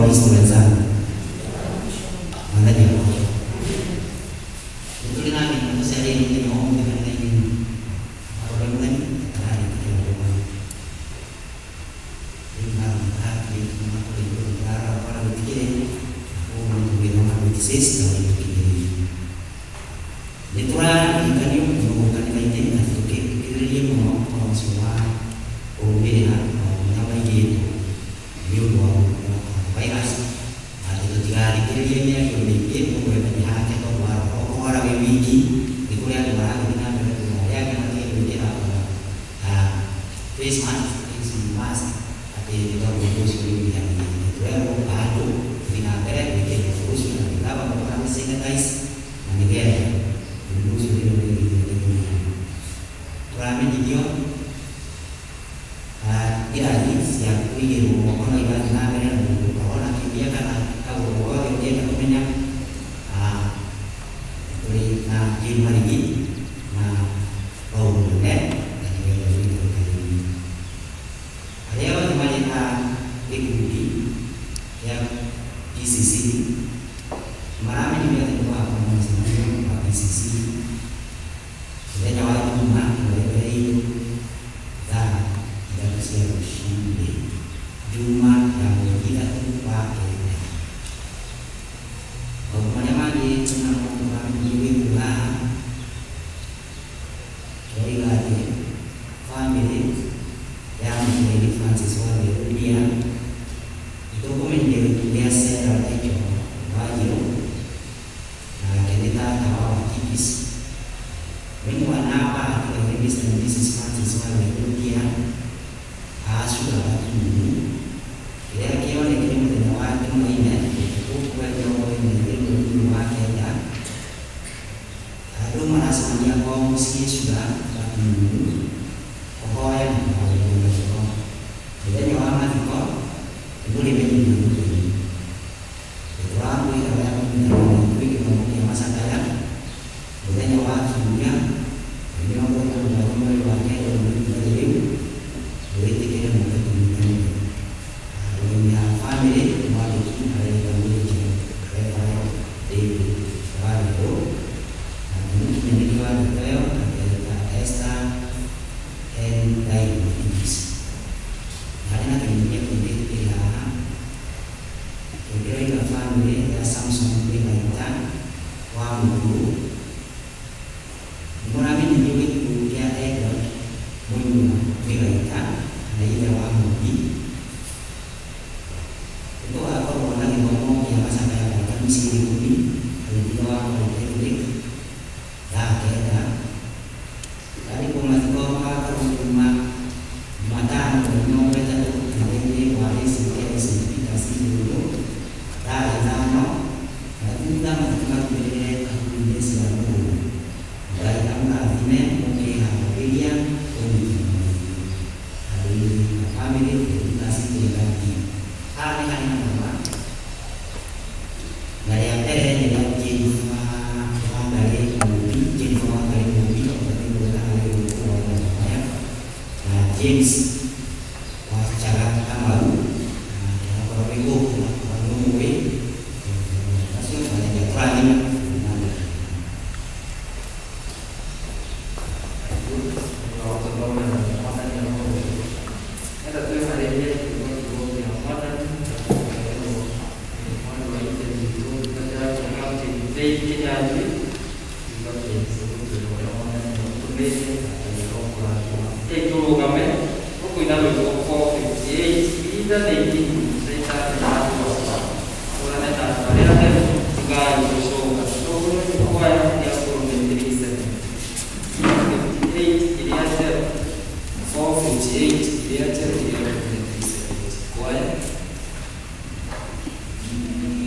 Wakristo wenzangu, Mwathani agocwo. Nĩ tũrĩ na ageni matũcereire mũthenya wa ũmũthĩ kanitha-inĩ marore mũgeni atararĩkĩria gũka. Rĩu marakire kuma kũrĩ igũrũ tũrarora kona gũtikĩrĩ, na koguo nĩ tũgĩthoma 26 na ũrĩa tũkinyĩrĩirie. Nĩ tũraririkanio gũkũ kanitha-inĩ atĩ tũkĩrĩrĩrie mũno ũhoro ũcio wa kũrũmĩrĩra maũndũ marĩa maigĩtwo nĩ ũndũ wa mũrimũ wa coronavirus, na atĩ tũtigathikĩrĩrie mĩario mĩingĩ mũndũ amenye hake tondũ warora ũkũhora wĩ wiki nĩ kũrĩ andũ marathiĩ na mbere kwĩra arĩa angĩ matige gwĩkĩra face mask, face mask atĩ nĩ tondũ ũndũ ũcio nĩ ũnyihanyihĩte. Tũrerwo bado tũthiĩ na mbere gwĩkĩra ũndũ ũcio na gwĩthamba moko na gũ-sanitize na nĩgetha mũrimũ ũcio rĩrĩa ũrĩgĩthiĩ ũkĩnyiha. Tũramenyithio irathi cia kũigĩrwo moko no irathiĩ na mbere na mũndũ ũkorwo na kĩũria kana kaũndũ gothe ũngĩenda kũmenya, tũrĩ na Jane Marigi na Paul Mũnene na nĩgetha ũgĩtũrũkanĩrie. Arĩa othe marĩ a gĩkundi kĩa PCC maramenyithio atĩ nĩ gũgakorwo na mũcemanio wa PCC mũthenya wa Juma ĩno ĩ mbere itũ thaa 3 cia rũcinĩ, Juma ya mweri 3 wa kenda. Maũndũ marĩa mangĩ namo tũramenyithio gĩkuũ haha, tũroiga atĩ bamĩrĩ ya Mũtũrĩri Francis Wawerũ Mbia nĩtũkũmenyithia gĩkuũ gĩa Sarah Rachel Wanjirũ, nake nĩ tata wa Wakibis, nĩ mwana wa atigaire Mr and Mrs Francis Wawerũ Mbia a Sugar Gatundu, kĩrĩa kĩonekire mũthenya wa Jumaine ũtukũ mweri 22 mweri wa kenda. Andũ maracemania kwao mũciĩ Sugar Gatundu kũhoya na kũhoerwo mathiko. Mũthenya wa mathiko nĩ mũrĩmenyithio thutha-inĩ. Nĩtũramwĩra ũrĩa mũnyitanĩri gwĩ gĩthomo kĩa macakaya mũthenya wa Kiumia mweri 27 mweri wa kenda mweri tũrĩ rĩu, mwĩtĩkĩre mũke tũnyitanĩre. Arũgami a bamĩrĩ nĩ mwandĩki areta Mũrĩnje Reverend David Wawerũ, nake mũkinyanĩria wa ndeto ĩyo aketa Esther N. Ndairu Matibis. Na harĩ na kĩmenyithia kĩngĩ kĩrĩ haha kĩroiga bamĩrĩ ya Samson Mĩgaita wa Mũkuru nĩ mũramenyithio gĩkuũ kĩa Edward Mũnyua Mĩgaita na ithe wa Mũmbi. Nĩ tũgakorwo na gĩthomo kĩa macakaya gwaka mĩciĩ 10 hau thutha wa Polytechnic thaa 9. Karĩkwo mathiko magakorwo Juma Jumatano mweri 30 kanitha-inĩ wa ACK St Peters Igũrũ thaa 5, na thutha mathiko marũmĩrĩre kahuru-inĩ cia Mũgũrũ. Ngai amũrathime mũkĩharĩrĩria kũnyitana mũthuri. Andũ a bamĩrĩ Dorcas Kĩngati. Haha nĩ harĩ na marũa, na rĩa mbere nĩ rĩa Jennifer Wangarĩ Mũmbi, Jennifer Wangarĩ Mũmbi ũbatiĩ kana nĩ gũkũ maya, na James Wachaga Kamau, nake akorwo wĩ gũkũ na akorwo nĩ ũmũĩ, acio Mwathani akũrathime. Tũrũgame tũkũina rwĩmbo 458 ihinda nĩ ikinyu Shaitani nĩaragũcoka tũrane na andũ arĩa atheru tigai gũcoka tũtongorio nĩ kwaya ya 437 58 ĩrĩa njerũ 458 ĩrĩa njerũ ĩrĩa 370 kwaya. Thank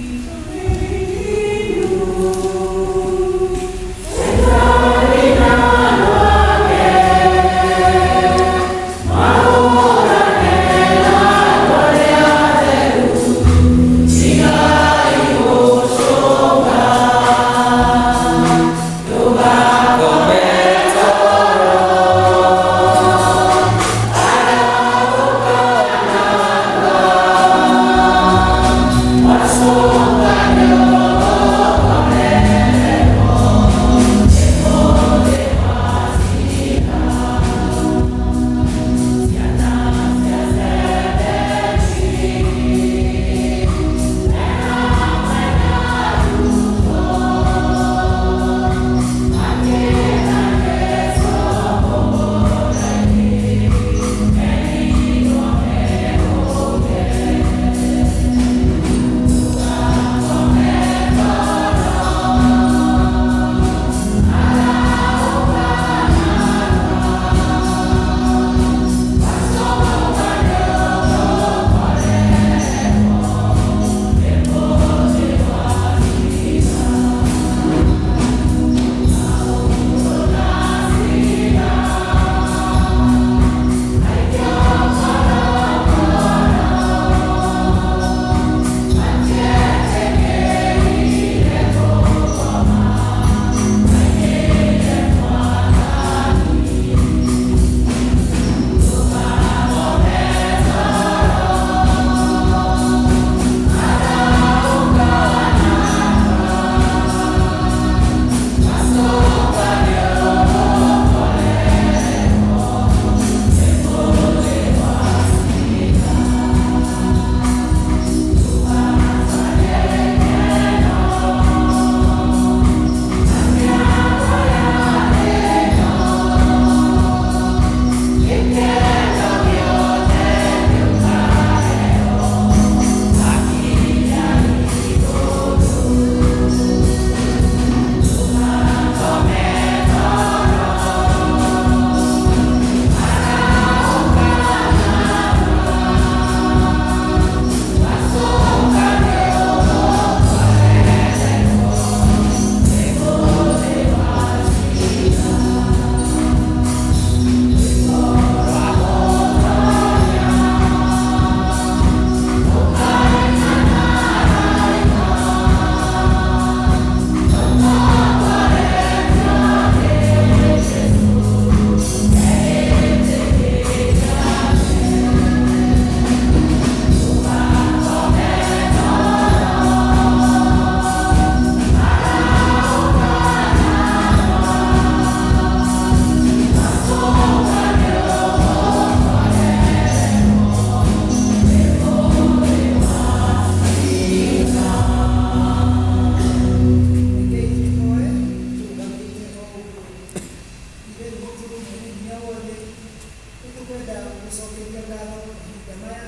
Gũgũcokeria ngatho mahinda maya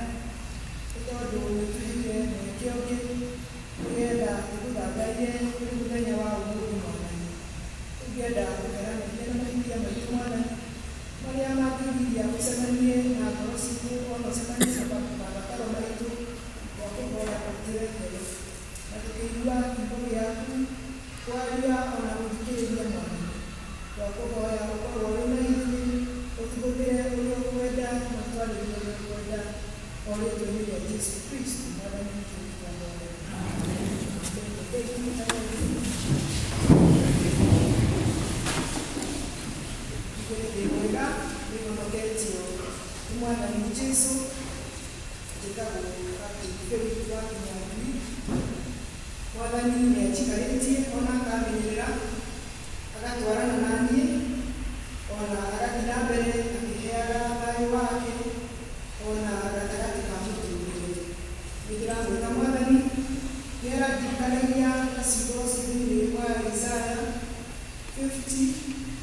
nĩ tondũ nĩũtũheire mweke ũngĩ nĩgetha tũgũthathaiye kũrĩ mũthenya wa ũmũthĩ. Mwathani, tũngĩenda kũhera mehia na mahĩtia maitũ, Mwathani, marĩa mangĩgiria ũcemanie na ngoro citũ ona ũcemanie na mabataro maitũ, twakũhoya ũtũrekere. Na tũkĩigua kiugo gĩaku kwaria ona gũthikĩrĩria, Mwathani, twakũhoya ũkorwo ũrĩ na ithuĩ, ũtũhũthĩre ũrĩa ũkwenda na ũtwarĩrie ũrĩa ũkwenda, o rĩtwa-inĩ rĩa Jesu Kristo Mwathani witũ twahoya. Thank you. Ndĩ mwega, nĩhonoketio nĩ Mwathani Jesu. Njĩtagwo Captain Philip wa Kĩnyanjui. Mwathani nĩ anjikarĩtie ona akamenyerera, agatwarana na niĩ, ona agathiĩ na mbere akĩheaga thayũ wake ona gatagatĩ ka mũtũrĩre. Nĩ ndĩramwĩta Mwathani. Nĩ arandirikanagia na ciugo ci thĩinĩ wa Isaya 50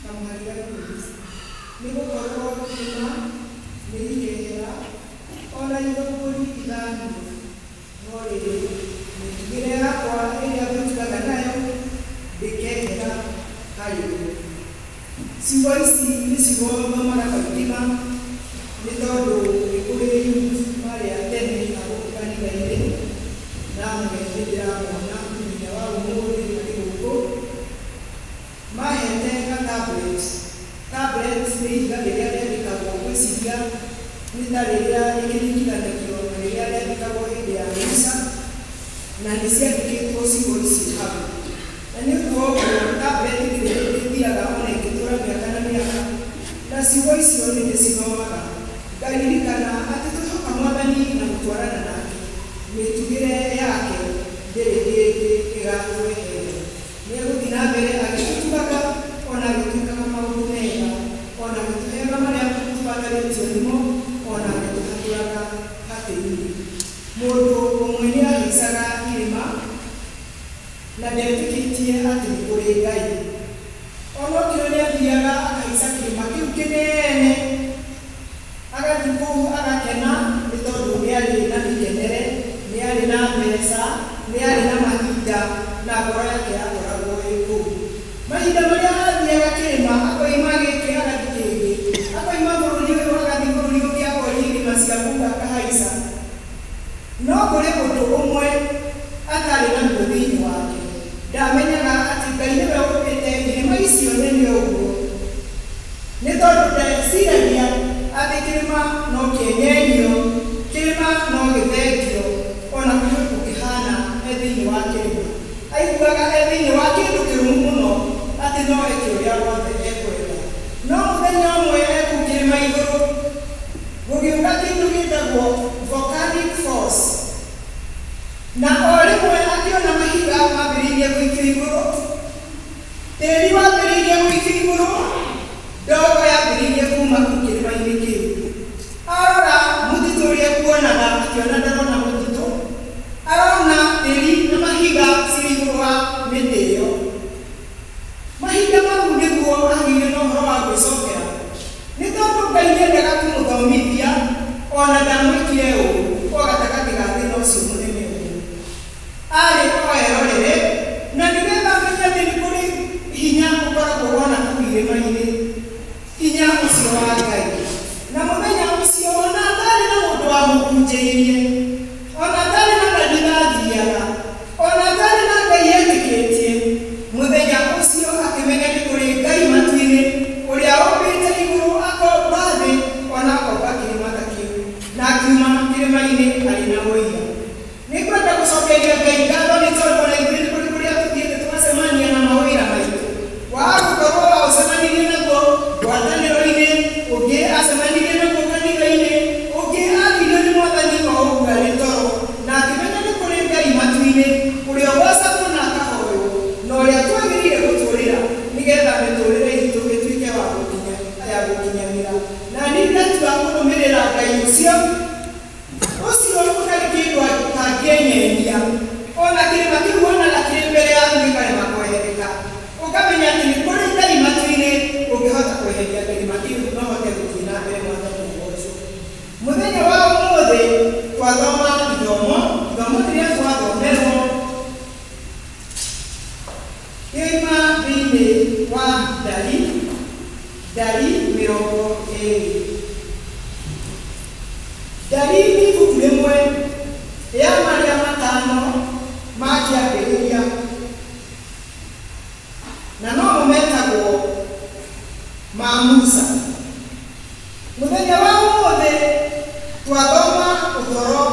kamũhari ga 10: "Nĩ gũkorwo irĩma nĩ ikehera ona ithũngũri ithamio, no rĩrĩ, mĩtugĩre yakwa ĩrĩa ngũtugaga nayo ndĩkehera harĩ we." Ciugo ici nĩ ciugo thomaga kaingĩ ma nĩ tondũ nĩ kũrĩ youth marĩa tene a gũkũ kanitha-inĩ, na amwe nĩ ndĩramona mũthenya wa ũmũthĩ marĩ gũkũ, mahete ga tablet. Tablet nĩ ihiga rĩrĩa rĩandĩkagwo, ngwĩciria nĩ ta rĩrĩa rĩkĩringithanagio na rĩrĩa rĩandĩkagwo hĩndĩ ya Musa, na nĩ ciandĩkĩtwo ciugo ici hau. Na nĩ ũndũ wa ũguo tablet ndĩrĩ hĩndĩ ĩthiraga ona ĩngĩtũra mĩaka na mĩaka. Na ciugo icio nĩ ndĩcithomaga ngaririkana atĩ twĩhoka Mwathani na gũtwarana nake, mĩtugĩre yake ndĩrĩ hĩndĩ ĩgatweherera. Nĩ egũthiĩ na mbere agĩtũtugaga ona agĩtwĩkaga maũndũ mega, ona agĩtũheaga marĩa tũbatarĩtio nĩmo, ona agĩtũhatũraga hatĩ-inĩ. Mũndũ ũmwe nĩ ahaicaga irĩma na ndetĩkĩtie atĩ nĩ kũrĩ Ngai. Ona ũkĩo nĩ athiaga akahaica kĩrĩma kĩu kĩnene, agathiĩ kũu agakena nĩ tondũ nĩ arĩ na mĩkenere, nĩ arĩ na mbeca, nĩ arĩ na mahinda, na ngoro yake yakoragwo ĩ kũu. Mahinda marĩa athiaga kĩrĩma, akoima gĩkĩ agathiĩ kĩngĩ, akoima bũrũri ũyũ agathiĩ bũrũri ũngĩ, akoria irĩma cia kũu akahaica. No kũrĩ ũndũ ũmwe atarĩ naguo thĩinĩ wake: ndamenyaga atĩ Ngai nĩwe ũmbĩte irĩma icio nene ũguo, nĩ tondũ ndeciragia atĩ kĩrĩma no kĩenyenyio, kĩrĩma no gĩthengio, ona kũrĩ gũkĩhana e thĩinĩ wa kĩrĩma. Aiguaga e thĩinĩ wa kĩndũ kĩrũmu mũno atĩ no eke ũrĩa wothe ekwenda. No mũthenya ũmwe e kũu kĩrĩma igũrũ, gũgĩũka kĩndũ gĩtagwo volcanic force, na o rĩmwe akĩona mahiga mambĩrĩirie gũikio igũrũ, tĩri wambĩrĩirie gũikio igũrũ, ndogo yambĩrĩirie kuma kũu kĩrĩma-inĩ kĩu. Arora mũtitũ ũrĩa ekuonaga, akĩona ndarona mũtitũ, arona tĩri na mahiga cirĩ igũrũ wa mĩtĩ ĩyo. Mahinda mau nĩguo agĩire na ũhoro wa gwĩcokera, nĩ tondũ Ngai nĩendaga kũmũthomithia ona ndamwĩkire ũũru o gatagatĩ ga thĩna ũcio mũnene ũguo. Arĩ o erorere na nĩgetha amenye atĩ nĩ kũrĩ hinya ũkoragwo ona kũu irĩma-inĩ, hinya ũcio wa Ngai. Na mũthenya ũcio ona atarĩ na mũndũ wamũhunjĩirie, ona atarĩ na kanitha athiaga, ona atarĩ na Ngai etĩkĩtie, mũthenya ũcio akĩmenya nĩ kũrĩ Ngai matu-inĩ ũrĩa ũmbĩte igũrũ, akomba thĩ, ona akomba kĩrĩma ta kĩu, na akiuma kĩrĩma-inĩ arĩ na ũira. Nĩ ngwenda gũcokeria Ngai ngatho nĩ tondũ ona ithuĩ nĩ kũrĩ kũrĩa tũthiĩte tũgacemania na mawĩra maitũ. Waga gũkorwo waũcemanirie naguo ngwatanĩro-inĩ, ũngĩ acemanirie naguo kanitha-inĩ, ũngĩ athirio nĩ Mwathani o ũguo arĩ toro, na akĩmenya nĩ kũrĩ Ngai matu-inĩ ũrĩa ũgocagwo na akahoywo, na ũrĩa twagĩrĩire gũtũrĩra nĩgetha mĩtũrĩre itũ ĩtuĩke wa gũkinya ya gũkinyanĩra. Na niĩ ndatua kũrũmĩrĩra Ngai ũcio, ũcio ũtarĩ kĩndũ atangĩenyenyia. Ona kĩrĩma kĩu wonaga kĩrĩ mbere yaku gĩkarema kwehereka, ũkamenya atĩ nĩ kũrĩ Ngai matu-inĩ ũngĩhota kweheria kĩrĩma kĩu na ũhote gũthiĩ na mbere. Mwathani agocwo. Twathoma ũhoro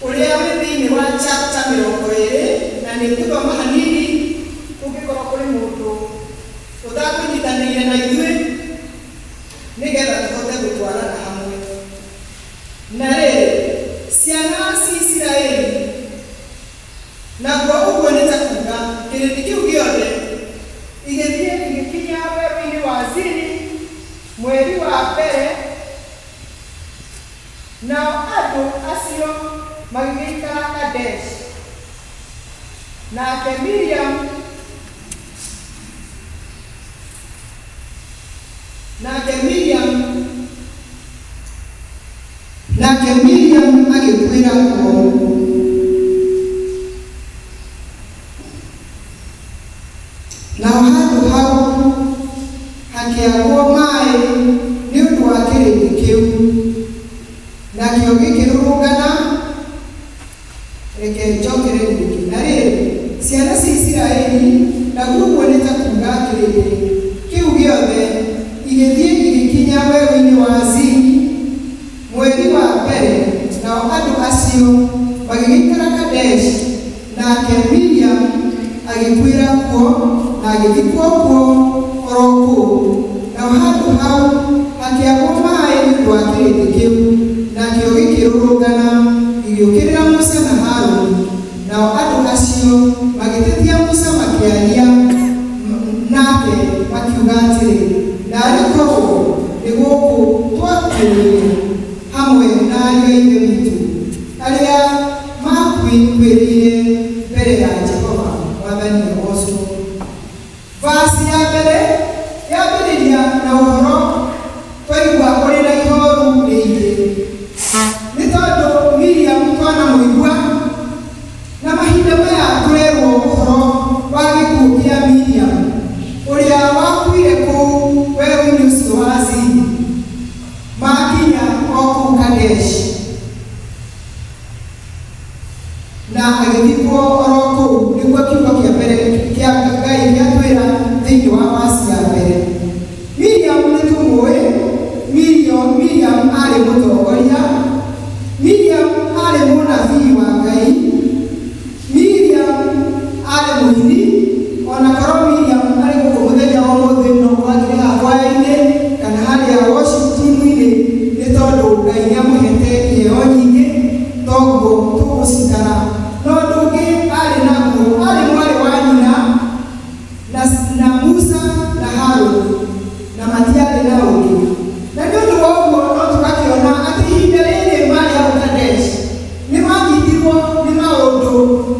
ũrĩa wĩ thĩinĩ wa chapter 20, na nĩ ngũthoma hanini kũngĩkorwo kũrĩ mũndũ ũtakũnyitanĩire na ithuĩ nĩgetha tũhote gũtwarana hamwe. Na rĩrĩ, ciana cia Isiraeli, naguo ũguo nĩ ta kuuga kĩrĩndĩ kĩu gĩothe, igĩthiĩ igĩkinya werũ-inĩ wa Zini mweri wa mbere, nao andũ acio magĩgĩikara Kadeshi. Nake Miriam nake Miriam nake Miriam agĩkuĩra kuo. Nao handũ hau hakĩagwo maĩ nĩ ũndũ wa kĩrĩndĩ kĩu, nakĩo gĩkĩrũrũngana. Reke njokere rĩngĩ. Na rĩrĩ, ciana cia Isiraeli, naguo ũguo nĩ ta kuuga kĩrĩndĩ kĩu gĩothe, igĩthiĩ igĩkinya werũ-inĩ wa Zini mweri wa mbere, nao andũ acio magĩgĩikara Kadeshi. Nake Miriam agĩkuĩra kuo na agĩthikwo kuo oro kũu. Nao handũ hau hakĩagwo maĩ nĩ ũndũ wa kĩrĩndĩ kĩu, nakĩo gĩkĩrũrũngana gĩgĩũkĩrĩra Musa na Harũni. Nao andũ acio magĩtetia Musa makĩaria nake makiuga atĩrĩ, Naarĩ korwo nĩ gũkũ twakuĩrĩire hamwe na ariũ a ithe witũ arĩa makuĩrĩire mbere ya Jehova. Mwathani agoocwo. Verse ya mbere yambĩrĩria na ũhoro twaigua ũrĩ na ihoru rĩingĩ, nĩ tondũ Miriam twanamũigua, na mahinda maya tũrerwo ũhoro wa gĩkuũ kĩa Miriam ũrĩa wakuire kũu werũ-inĩ ũcio wa Zini makinya o kũu Kadeshi, na agĩthikwo oro kũu. Nĩguo kiugo kĩa mbere kĩa Ngai gĩatwĩra thĩinĩ wa verse ya mbere. Miriam nĩ tũmũĩ. Miriam, Miriam arĩ mũtongoria. Miriam arĩ mũnabii wa Ngai. Miriam arĩ mũini. Ona korwo Miriam arĩ gũkũ mũthenya wa ũmũthĩ, no kwagĩrĩ haha kwaya-inĩ kana harĩa worship team-inĩ, nĩ tondũ Ngai nĩ amũhete iheo nyingĩ, toguo tũgũcikara. No ũndũ ũngĩ arĩ naguo, arĩ mwarĩ wa nyina na Musa na Harũni, na matiarĩ na ũngĩ. Na nĩ ũndũ wa ũguo no tũgakĩona atĩ ihinda rĩrĩ marĩ hau Kadesh nĩ manyitirwo nĩ maũndũ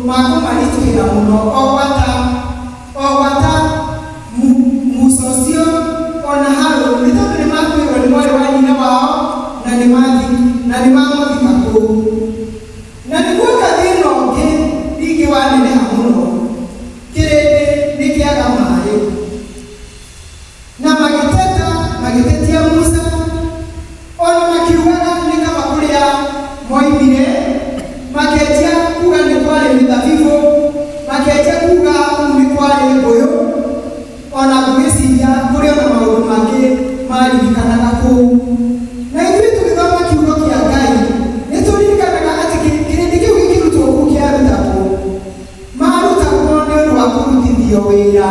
ma kũmaritũhĩra mũno, o gwata Musa ũcio ona Harũni, nĩ tondũ nĩ makuĩrwo nĩ mwarĩ wa nyina wao na nĩ mamũthika kũu. Na nĩguoka thĩna ũngĩ ningĩ waneneha mũno, kĩrĩndĩ nĩ kĩaga maĩ, na magĩteta, magĩtetia Musa, ona makiugaga nĩ kaba kũrĩa moimire. Makĩanjia kuga nĩ kwarĩ mĩthabibũ, makĩanjia kuga kũu nĩ kwarĩ ngũyũ, ona ngwĩciria kũrĩ ona maũndũ mangĩ maririkanaga kũu. Na ithuĩ tũgĩthoma kiugo kĩa Ngai nĩ tũririkanaga atĩ kĩrĩndĩ kĩu gĩkĩrutwo kũu kĩarutagwo, marutagwo nĩ ũndũ wa kũrutithio wĩra,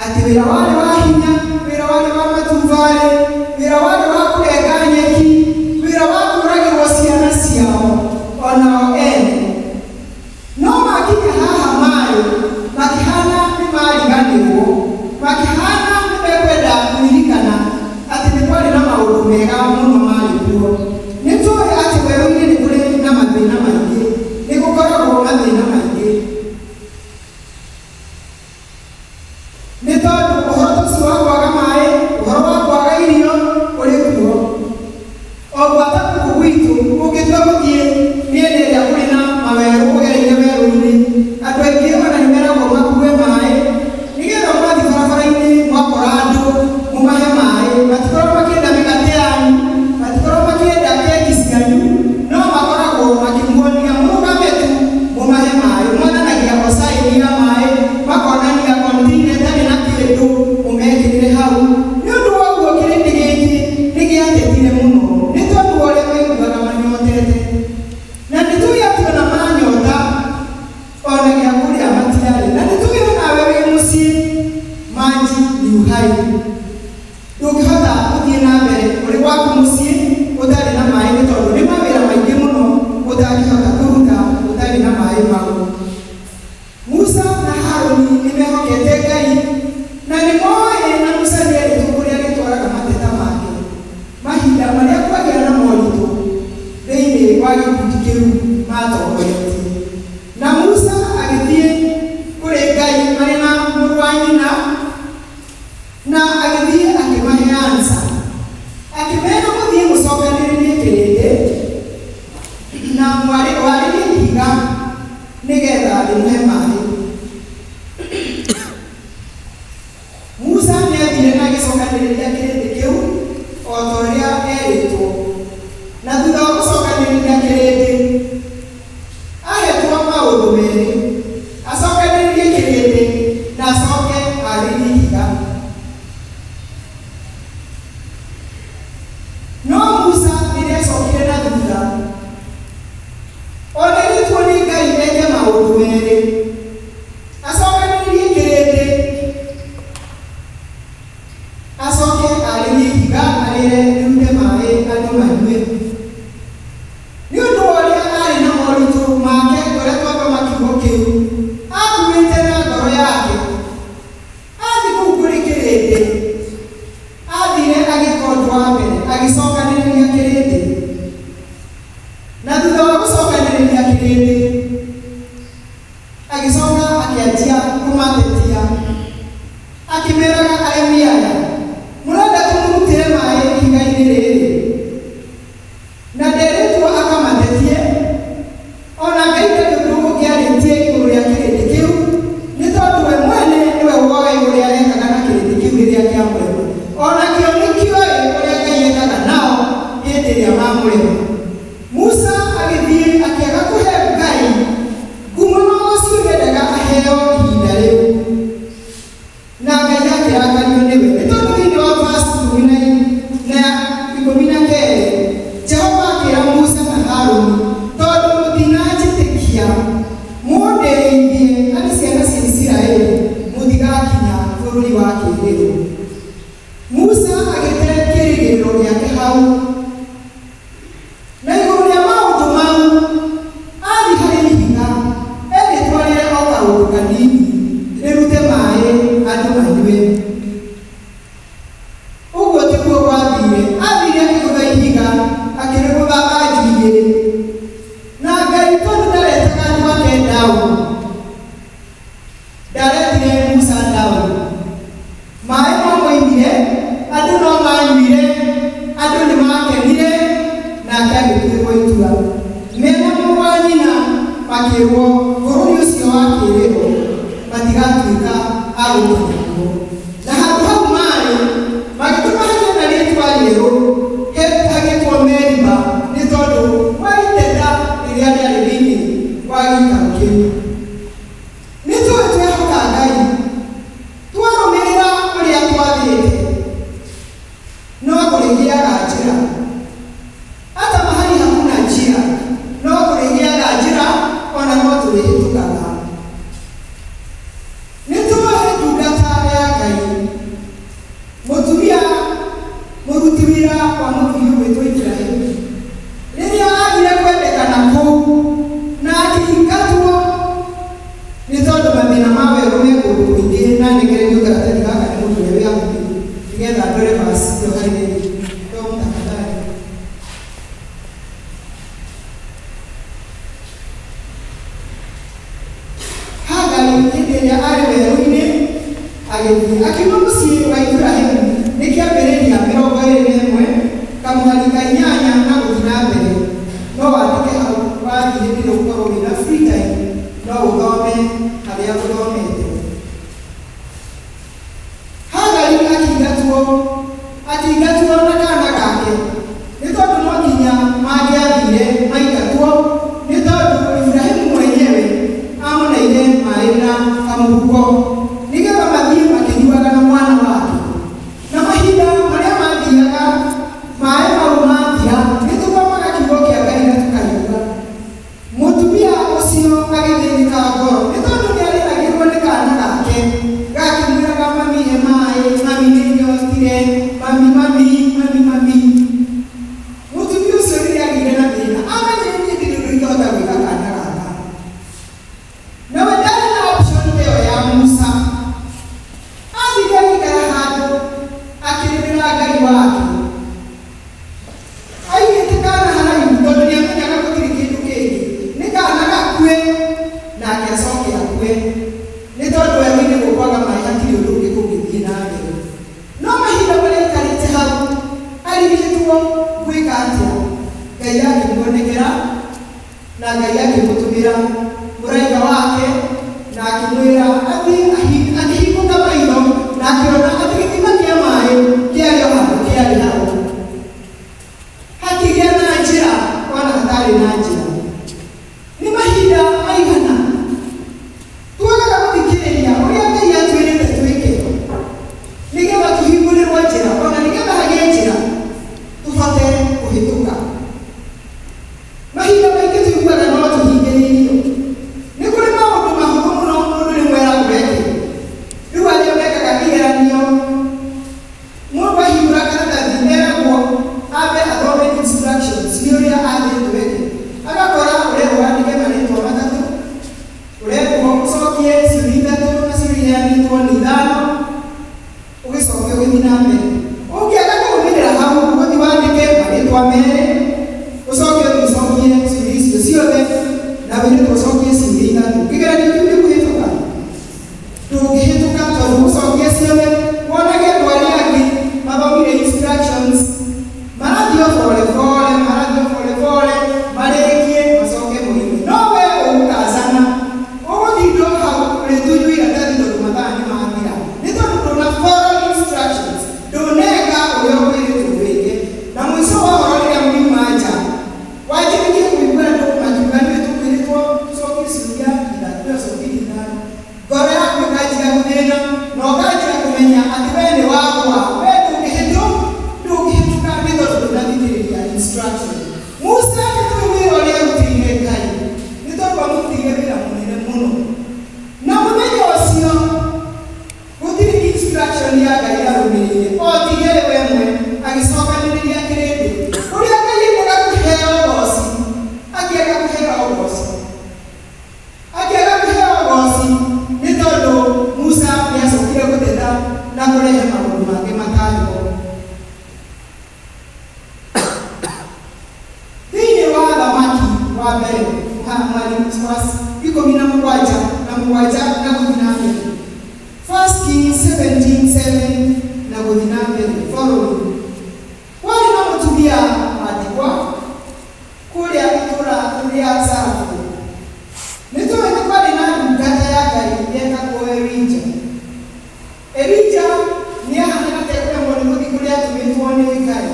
atĩ wĩra warĩ wa hinya, wĩra warĩ wa matubarĩ, wĩra warĩ wa kũrenga nyeki, wĩra wa kũragĩrwo ciana ciao onao ene. No makinya haha marĩ makĩhana nĩ mariganĩrwo, makĩhana nĩ mekwenda kũririkana atĩ nĩ kwarĩ na maũndũ mega mũno marĩ kuo. Nĩ tũĩ atĩ werũ-inĩ nĩ kũrĩ na mathĩna maingĩ, nĩ gũkoragwo mathĩna maingĩ, nĩ tondũ ũhoro ũcio wa kwaga maĩ, ũhoro wa kwaga irio ũrĩ kuo. O gwata gũkũ gwitũ, ũngĩtua gũthiĩ mĩena ĩrĩa kũrĩ na mawerũ, ũgereire werũ-inĩ, andũ aingĩ ona nĩ meragwo makue maĩ, nĩgetha mwathiĩ barabara-inĩ mwakora andũ mũmahe maĩ. Matikoragwo makĩenda mĩgate yanyu, matikoragwo makĩenda keki cianyu, no makoragwo makĩmuonia mũrũgame tu mũmahe maĩ. answer. Akĩmera mũthiĩ mũcokanĩrĩrie kĩrĩndĩ na mwarĩrie ihiga nĩgetha rĩmũhe maĩ. Musa nĩathire na agĩcokanĩrĩria kĩrĩndĩ kĩu o ta ũrĩa erĩtwo. Na thutha wa gũcokanĩrĩria kĩrĩndĩ, ahetwo maũndũ merĩ, acokanĩrĩrie kĩrĩndĩ na acoke arĩrie ihiga. No Musa rĩrĩa acokire na thutha, onerĩtwo nĩ Ngai eke maũndũ merĩ, acokanĩrĩrie kĩrĩndĩ, acoke arĩrie ihiga arĩre rĩrute maĩ andũ manyue. Nĩ ũndũ wa ũrĩa arĩ na moritũ make ũrĩa twathoma kiugo kĩu, akuĩte na ngoro yake. Athiĩ kũu kũrĩ kĩrĩndĩ, athire agĩka ũndũ wa mbere, agĩcokanĩrĩria kĩrĩndĩ. Na thutha wa gũcokanĩrĩria kĩrĩndĩ, agĩcoka akĩanjia kũmatetia, akĩmeraga arĩmi aya, mũrenda tũmũrutĩre maĩ ihiga-inĩ rĩrĩ? Na nderĩtwo akamatetie, ona Ngai ndarĩ ũndũ ũngĩarĩtie igũrũ rĩa kĩrĩndĩ kĩu, nĩ tondũ we mwene nĩwe woĩ ũrĩa ekaga na kĩrĩndĩ kĩu rĩrĩa kĩamũrema. Ona kĩo nĩkĩoĩ ũrĩa Ngai ekaga nao hĩndĩ ĩrĩa mamũrema. Musa agĩthiĩ akĩaga kũhe Ngai ngumo na ũgoci ũrĩa endaga aheo ihinda rĩu. Na Ngai akĩrakario nĩwe. Nĩ tondũ thĩinĩ wa verse 12, Jehova akĩra Musa na Haruni, tondũ mũtinanjĩtĩkia mũndeithie harĩ ciana cia Isiraeli, mũtigakinya bũrũri wa kĩĩrĩgĩrĩro. Musa agĩte kĩĩrĩgĩrĩro gĩake hau. Na igũrũ rĩa maũndũ mau, athiĩ harĩ ihiga, erĩtwarĩre o kaũndũ kanini, rĩrute maĩ andũ manyue. Ũguo tiguo gwathire, athire akĩgũtha ihiga, akĩrĩgũtha thanju igĩrĩ. Na Ngai tondũ ndaretaga andũ ake down, ndaretire Musa down. Maĩ no moimire, andũ no manyuire, andũ nĩ makenire, nake agĩtuĩrwo itua. Mena mũrũ wa nyina makĩrwo bũrũri ũcio wa kĩĩrĩro matigatuĩka a gũkinya kuo. Na handũ hau marĩ magĩtũma hagĩe na rĩtwa rĩerũ, hagĩtwo Meriba, nĩ tondũ wa iteta rĩrĩa rĩarĩ thĩinĩ wa gĩikaro kĩu. Nĩ tũĩ twehoka Ngai, twarũmĩrĩra ũrĩa twathĩte, no kũrĩgĩaga njĩra. Hata mahali hakuna njia, no kũrĩgĩaga njĩra, ona no tũrĩhĩtũkaga. Nĩ tũĩ ndungata ya Ngai, mũtumia mũruti wĩra wa mũthuri ũgwĩtwo Iburahĩmu, rĩrĩa agire kwendekana kũu na akĩingatwo nĩ tondũ mathĩna ma werũ me kũndũ kũingĩ, na ndengererio karatathi gaka nĩ mũndũ ũrĩa wĩ hakuhĩ nĩgetha ndore verse ĩyo harĩa ĩrĩ. Tom tafadhali. Hagari hĩndĩ ĩrĩa arĩ werũ-inĩ agĩthiĩ akiuma mũciĩ wa Iburahĩmu nĩ kĩambĩrĩria 21 kamũhari ka 8 na gũthiĩ na mbere. No wandĩke hau wathiĩ hĩndĩ ĩrĩa ũgũkorwo wĩna free time, no ũthome harĩa ũthomete. Hagari akĩingatwo na kana gake, nĩ tondũ no nginya mangĩathire maingatwo, nĩ tondũ Iburahĩmu mwenyewe amũneire maĩ na kamũhuko nĩgetha mathiĩ makĩnyuaga na mwana wake. Na mahinda marĩa mathiaga maĩ mau mathira, nĩ tũthomaga kiugo kĩa Ngai na tũkaigua. Mũtumia ũcio agĩthĩnĩka ngoro nĩ tondũ nĩ arĩragĩrwo nĩ kana gake, gakĩmwĩraga mami he maĩ, mami nĩ nyotire, mami mami mami mami. Mũtumia ũcio rĩrĩa agĩire na thĩna, amenyire niĩ ndirĩ ũndũ ingĩhota gwĩka kana gaka. Nawe ndarĩ na option ĩyo ya Musa. Athire agĩikara handũ akĩrĩrĩra Ngai wake. Aigĩte kana haraihu tondũ nĩ amenyaga gũtirĩ kĩndũ kĩngĩ. Nĩ kana gakue nake acoke akue. Nĩ tondũ werũ-inĩ gũkwaga maĩ hatirĩ ũndũ ũngĩ kũngĩthiĩ na mbere. No mahinda marĩa aikarĩte hau Ngwĩka atĩa? Ngai akĩmuonekera na Ngai akĩmũtũmĩra mũraika wake na akĩmwĩra athiĩ akĩhingũka maitho na akĩona atĩ gĩthima kĩa maĩ kĩarĩ o handũ kĩarĩ hau, hakĩgĩa na njĩra ona hatarĩ na njĩra. Nĩ mahinda maigana twagaga gũthikĩrĩria ũrĩa Ngai atwĩrĩte twĩke nĩgetha tũhingũrĩrwo njĩra, ona nĩgetha hagĩe njĩra tũhote kũhĩtũka? Mahinda maingĩ tũiguaga no tũhingĩrĩirio. Nĩ kũrĩ maũndũ mahũthũ mũno mũndũ rĩmwe eragwo eke. Rĩu arĩa mekaga igeranio, mũndũ ahingũra karatathi eragwo ambe athome instructions, nĩ ũrĩa athĩtwo eke. Agakora ũrerwo wandĩke marĩtwa matatũ, ũrerwo ũcokie ciũria ithatũ, na ciũria iheanĩtwo nĩ ithano, ũgĩcoke ũgĩthiĩ na mbere. Ũngĩaga kũrũmĩrĩra hau, ũgũthiĩ wandĩke marĩtwa merĩ, ũcoke ũthiĩ ũcokie ciũria icio ciothe, na wĩrĩtwo ũcokie ciũria ithatũ. Kĩgeranio kĩu ndĩkũhĩtũka? Ndũngĩhĩtũka, tondũ ũcokie ciothe wonage andũ arĩa angĩ mathomire instructions marathiĩ o pole pole, marathiĩ o pole pole, marĩkie macoke moime, no we ũgũkazana, ũgũtinda o hau ũrĩtunywo iratathi tondũ mathaa nĩ mathira, nĩ tondũ ndũna follow instructions, ndũneka ũrĩa ũkwĩrĩtwo wĩke. Na mũico wa ũhoro, rĩrĩa muriuma nja, wanjĩrĩrie kũigua andũ makiuga, "Nĩ tũkwĩrĩtwo tũcokie ciũria ithatũ, tũcokie ithano," ngoro yaku ĩkanjia gũthĩna na ũkanjia kũmenya atĩ we nĩ wagwa, we ndũngĩhĩtũka, nĩ tondũ ndũnathikĩrĩria instruction. Musa nĩ tũĩ wĩra ũrĩa arutĩire Ngai, nĩ tondũ amũrutĩire wĩra mũnene mũno, na mũthenya ũcio gũtirĩ instruction ya Ngai arũmĩrĩire, o tigere we mwe agĩcokanĩrĩria kĩrĩndĩ. Ũrĩa Ngai endaga kũheo ũgoci, akĩaga kũheo ũgoci, akĩaga kũheo ũgoci, nĩ tondũ Musa nĩ acokire gũteta na kũrehe maũndũ mangĩ matarĩ ho. Thĩinĩ wa Thamaki wa mbere mweri wa 17 na 7 na gũthiĩ na mbere, First Kings 17:7 na gũthiĩ na mbere following, kwarĩ na mũtumia wa ndigwa kũrĩa itũũra rĩa Zarephath. Nĩ tũĩ nĩ kwarĩ na ndungata ya Ngai yetagwo Elija. Elija nĩ ahanaga ta ekũremwo nĩ gũthiĩ kũrĩa atũmĩtwo nĩ Ngai,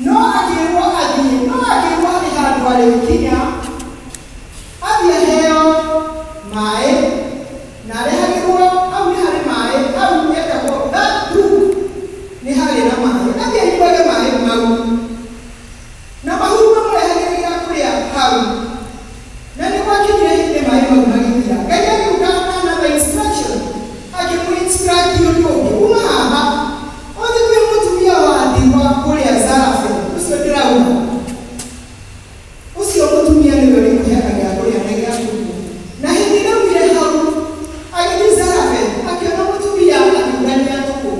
no akĩrwo athiĩ, no akĩrwo harĩ handũ arĩkinya, athiĩ aheo maĩ na arehagĩrwo hau. Nĩ harĩ maĩ hau etagwo that brook, nĩ harĩ na maĩ, athiĩ anyuage maĩ mau na mahuru mamũrehagĩre gĩa kũrĩa hau. Na nĩ gwakinyire hĩndĩ maĩ mau magĩthira. Ngai agĩũka na another instruction, akĩmũ-instruct ũndũ ũngĩ: "Uma haha, ũthiĩ kwĩ mũtumia wa ndigwa kũrĩa Zarephath ũcio ndĩrauga. Ũcio mũtumia nĩwe ũrĩkũheaga gĩa kũrĩa na gĩa kũnyua." Na hĩndĩ ĩrĩa aumire hau agĩthiĩ Zarephath, akĩona mũtumia akĩũngania tũkũ.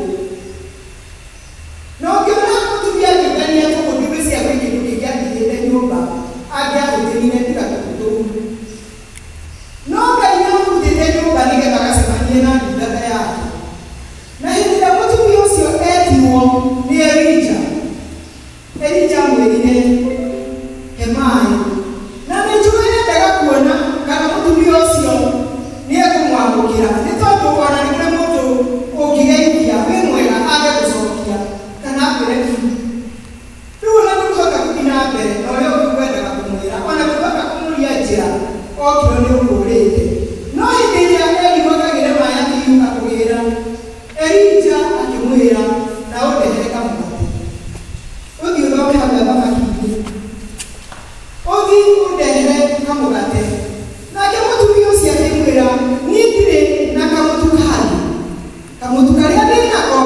Na ũngĩona mũtumia akĩũngania tũkũ, ndigwĩciria gwĩ kĩndũ kĩngĩatigĩte nyũmba angĩahũthĩrire tiga tũkũ tũu. No Ngai nĩamũrutĩte nyũmba nĩgetha agacemanie na ndungata yake. Na hĩndĩ ĩrĩa mũtumia ũcio etirwo nĩ Elija, Elija amwĩrire, "He maĩ." Na nĩ njũĩ endaga kuona kana mũtumia ũcio nĩ ekũmwamũkĩra, nĩ tondũ ona nĩ kũrĩ mũndũ ũngĩgeithia wĩ mwega age gũcokia kana akwĩre rĩu ona ndũkũhota gũthiĩ na mbere na ũrĩa ũngĩ ũkwendaga kũmwĩra, ona ndũngĩhota kũmũria njĩra okĩrwo nĩ ũkũrĩte. No hĩndĩ ĩrĩa erirwo akagĩre maĩ, akĩhiũka kũgĩra, Elija akĩmwĩra, "Na ũndehere kamũgate." Ũthiĩ ũthome hau Athamaki-inĩ. "Ũthiĩ ũndehere kamũgate." Nake mũtumia ũcio akĩmwĩra, "Niĩ ndirĩ na kamũtu kangĩ, kamũtu karĩa ndĩ nako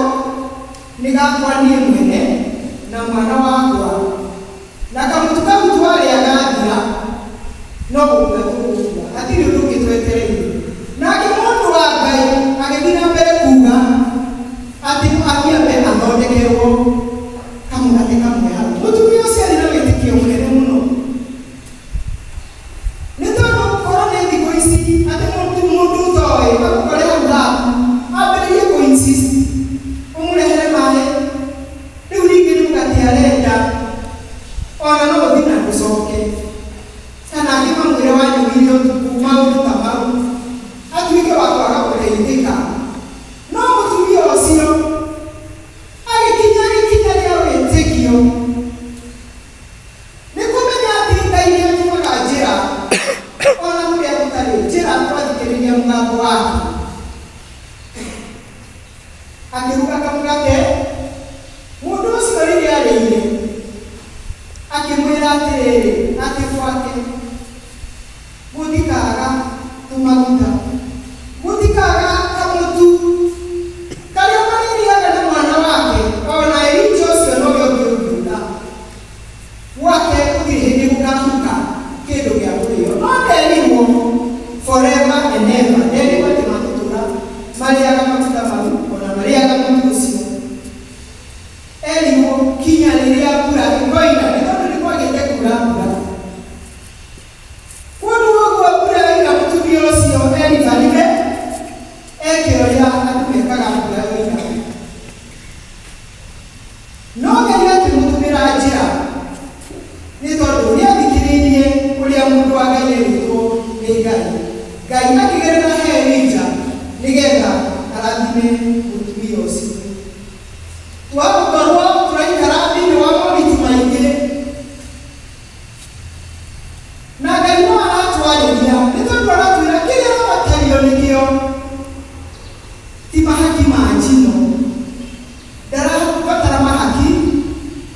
nĩ gakwa niĩ mwene na mwana wakwa, na kamũtu kau twarĩa gathira no gũkua tũgũkua, hatirĩ ũndũ ũngĩ twetereire." Nake mũndũ wa Ngai agĩthiĩ na mbere kuga atĩ athiĩ ambe athondekerwo kamũgate kamwe hau. Mũtumia ũcio arĩ na wĩtĩkio mũnene mũno, nĩ tondũ korwo nĩ thikũ ici atĩ mũndũ ũtoĩ agũkore hau haku ambĩrĩrie kũ insist ũmũrehere maĩ, rĩu ningĩ nĩ mũgate arenda. No Ngai akĩmũtũmĩra njĩra nĩ tondũ nĩathikĩrĩirie ũrĩa mũndũ wa Ngai erĩtwo nĩ Ngai. Ngai akĩgerera he Elija nĩgetha arathime mũtumia ũcio. Twagũkorwo tũraikara thĩinĩ wa moritũ maingĩ na Ngai no aratwarĩria nĩ tondũ aratwĩra kĩrĩa ũrabatario nĩkĩo ti mahaki ma njino. Ndarabatara mahaki,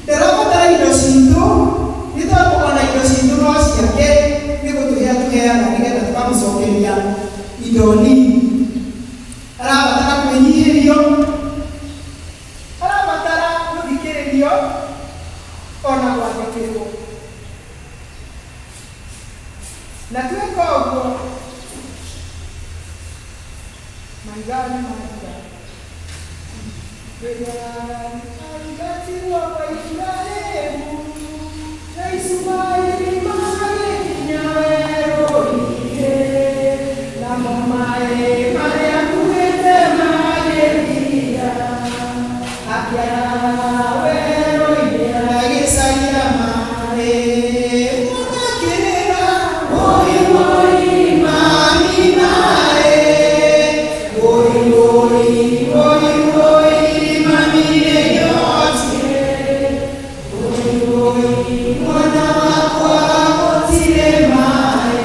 ndarabatara indo citũ, nĩ tondũ ona indo citũ no ciake nĩ gũtũhe atũheaga nĩgetha tũkamũcokeria indo nini. Arabatara kwĩnyihĩrio, arabatara gũthikĩrĩrio ona gwathĩkĩrwo. Na tweka ũguo mahiga nĩ mathira. Rĩrĩa aingatirwo kwa Iburahĩmu, na Ishumaeli magĩkinya werũ-inĩ, namo maĩ marĩa akuĩte magĩthira, akĩaraha werũ-inĩ agĩcaria maĩ. Mwana akĩrĩra, wũi wũi mami maĩ, wũi wũi wũi wũi mami nĩ nyotiĩ, wũi wũi mwana wakwa gũtirĩ maĩ,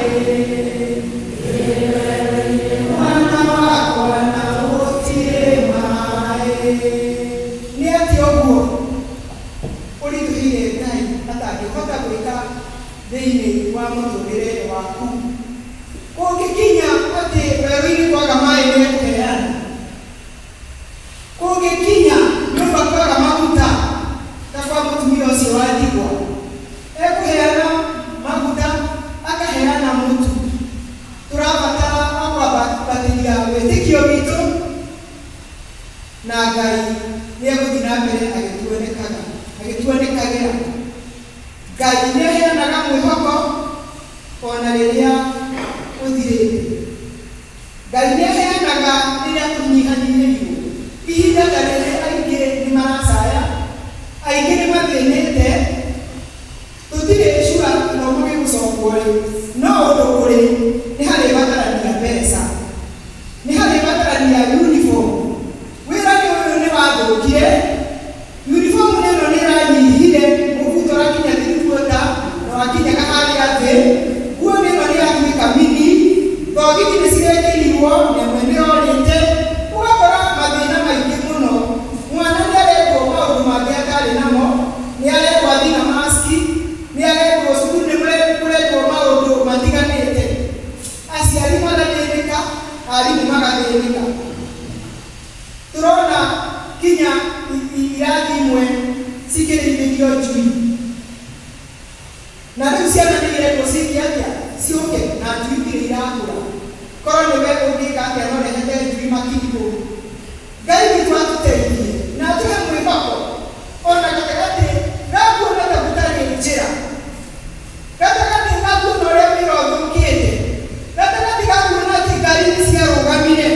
mwana wakwa na gũtirĩ maĩ. Nĩ atĩa ũguo ũritũhĩire Ngai atangĩhota gwĩka thĩinĩ wa mũtũrĩre waku? Kũngĩkinya atĩ werũ-inĩ kwaga maĩ nĩ ekũheana, kũngĩkinya nyũmba kwaga maguta ta kwa mũtumia ũcio wa ndigwa, ekũheana maguta akaheana mũtu. Tũrabatara o kwambatĩria wĩtĩkio witũ na Ngai nĩ egũthiĩ na mbere agĩtuonekaga agĩtuonekagĩra. Ngai nĩ aheanaga mwĩhoko ona rĩrĩa ũthirĩte. Ngai nĩ aheanaga rĩrĩa tũnyihanyihĩirwo. Ihinda ta rĩrĩ aingĩ nĩ maracaya, aingĩ nĩ mathĩnĩte, tũtirĩ sure gĩthomo gĩgũcokwo rĩ, no ũndũ ũrĩ nĩ harĩbatarania mbeca, nĩ harĩbatarania uniform. Wĩra nĩ ũyũ nĩ wathũkire, uniform ĩno nĩ ĩranyihire, mũbuto ũrakinya three-quarter na wakinyaga harĩa thĩ, nguo ĩno nĩ yatuĩka mini, thogithi nĩ cirekĩrirwo na ĩmwe nĩ yorĩte, ũgakora mathĩna maingĩ mũno. Mwana nĩ arendwo maũndũ mangĩ atarĩ namo, nĩ arendwo athiĩ na maski, nĩ arendwo cukuru nĩ kũrendwo maũndũ matiganĩte. Aciari magathĩnĩka, arimũ magathĩnĩka. Tũrona kinya irathi imwe cikĩrĩithĩrio njui. Na rĩu ciana nĩ irendwo ciĩke atĩa? Ciũke na njui itirĩ irakũra. Korwo nĩwe ũngĩka atĩa no ũrehete njui makiri kũu? Ngai witũ atũteithie na atũhe mwĩhoko ona gatagatĩ ga kuona ta gũtarĩ njĩra, gatagatĩ ga kuona ũrĩa wĩra ũthũkĩte, gatagatĩ ga kuona atĩ ngari nĩ ciarũgamire,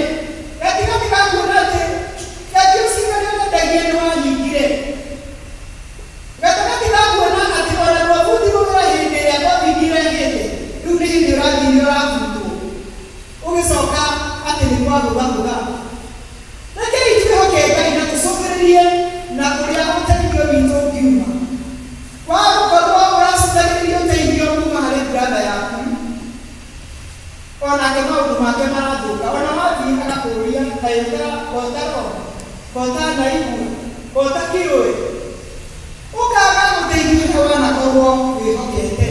gatagatĩ ga kuona atĩ gakioski karĩa ũrendagia nĩ wahingire, gatagatĩ ga kuona atĩ ona ndwabutirwo wĩra hĩndĩ ĩrĩa COVID ĩrehete, rĩu nĩ hĩndĩ ũrathire ũrabutwo, ũgĩcoka atĩ nĩ kwagũthagũtha. Rekei twĩhoke Ngai na tũcũthĩrĩrie na kũrĩa ũteithio witũ ũngiuma. Wagũkorwo ũracũthagĩrĩria ũteithio kuma harĩ brother yaku, onake maũndũ make marathũka, ona wathiĩ agakũũria kaĩ ũtarona, ka ũtanaigua, ka ũtakĩũĩ, ũkaga ũteithio ũrĩa wanakorwo wĩhokete,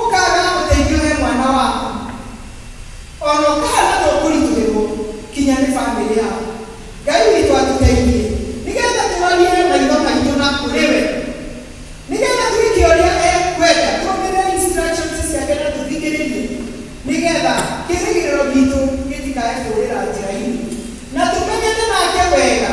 ũkaga ũteithio he mwana waku, ona ũkahana ta ũkũritũhĩrwo kinya nĩ bamĩrĩ yaku. Ngai witũ atũteithie nĩgetha tũrorie maitho maitũ na kũrĩ we, nĩgetha twĩke ũrĩa ekwenda, tũrũmĩrĩre instructions ciake na tũthikĩrĩrie, nĩgetha kĩĩrĩgĩrĩro gitũ gĩtikae kũũrĩra njĩra-inĩ, na tũmenyane nake wega.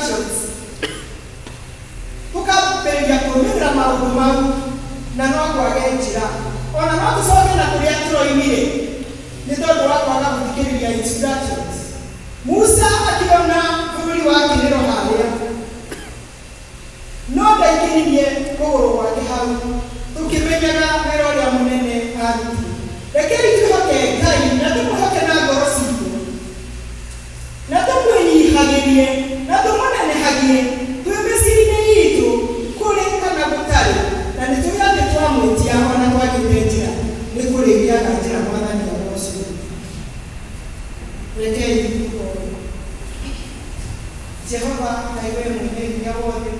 instructions Tukambĩrĩria kũrũmĩrĩra maũndũ mau na no kwage njĩra. Ona no tũcoke na kũrĩa tũroimire nĩ tondũ wa kwaga gũthikĩrĩria instructions. Musa akĩona bũrũri wa kĩrĩro harĩa, no ndaikĩririe kũgũrũ gwake hau, tũkĩmenyaga wĩra ũrĩa mũnene arutire. Rekei twĩhoke Ngai na tũmwĩhoke na ngoro citũ, na tũmwĩnyihagĩrie na tũmũnenehagie twĩ mĩciĩ-inĩ itũ, kũrĩ kana gũtarĩ, na nĩ tũĩ atĩ twamwĩtia ona twagĩte njĩra, nĩ kũrĩgĩaga njĩra. Mwathani agocwo. Rekei tũhoe. Jehova Ngai, we mwene hinya wothe,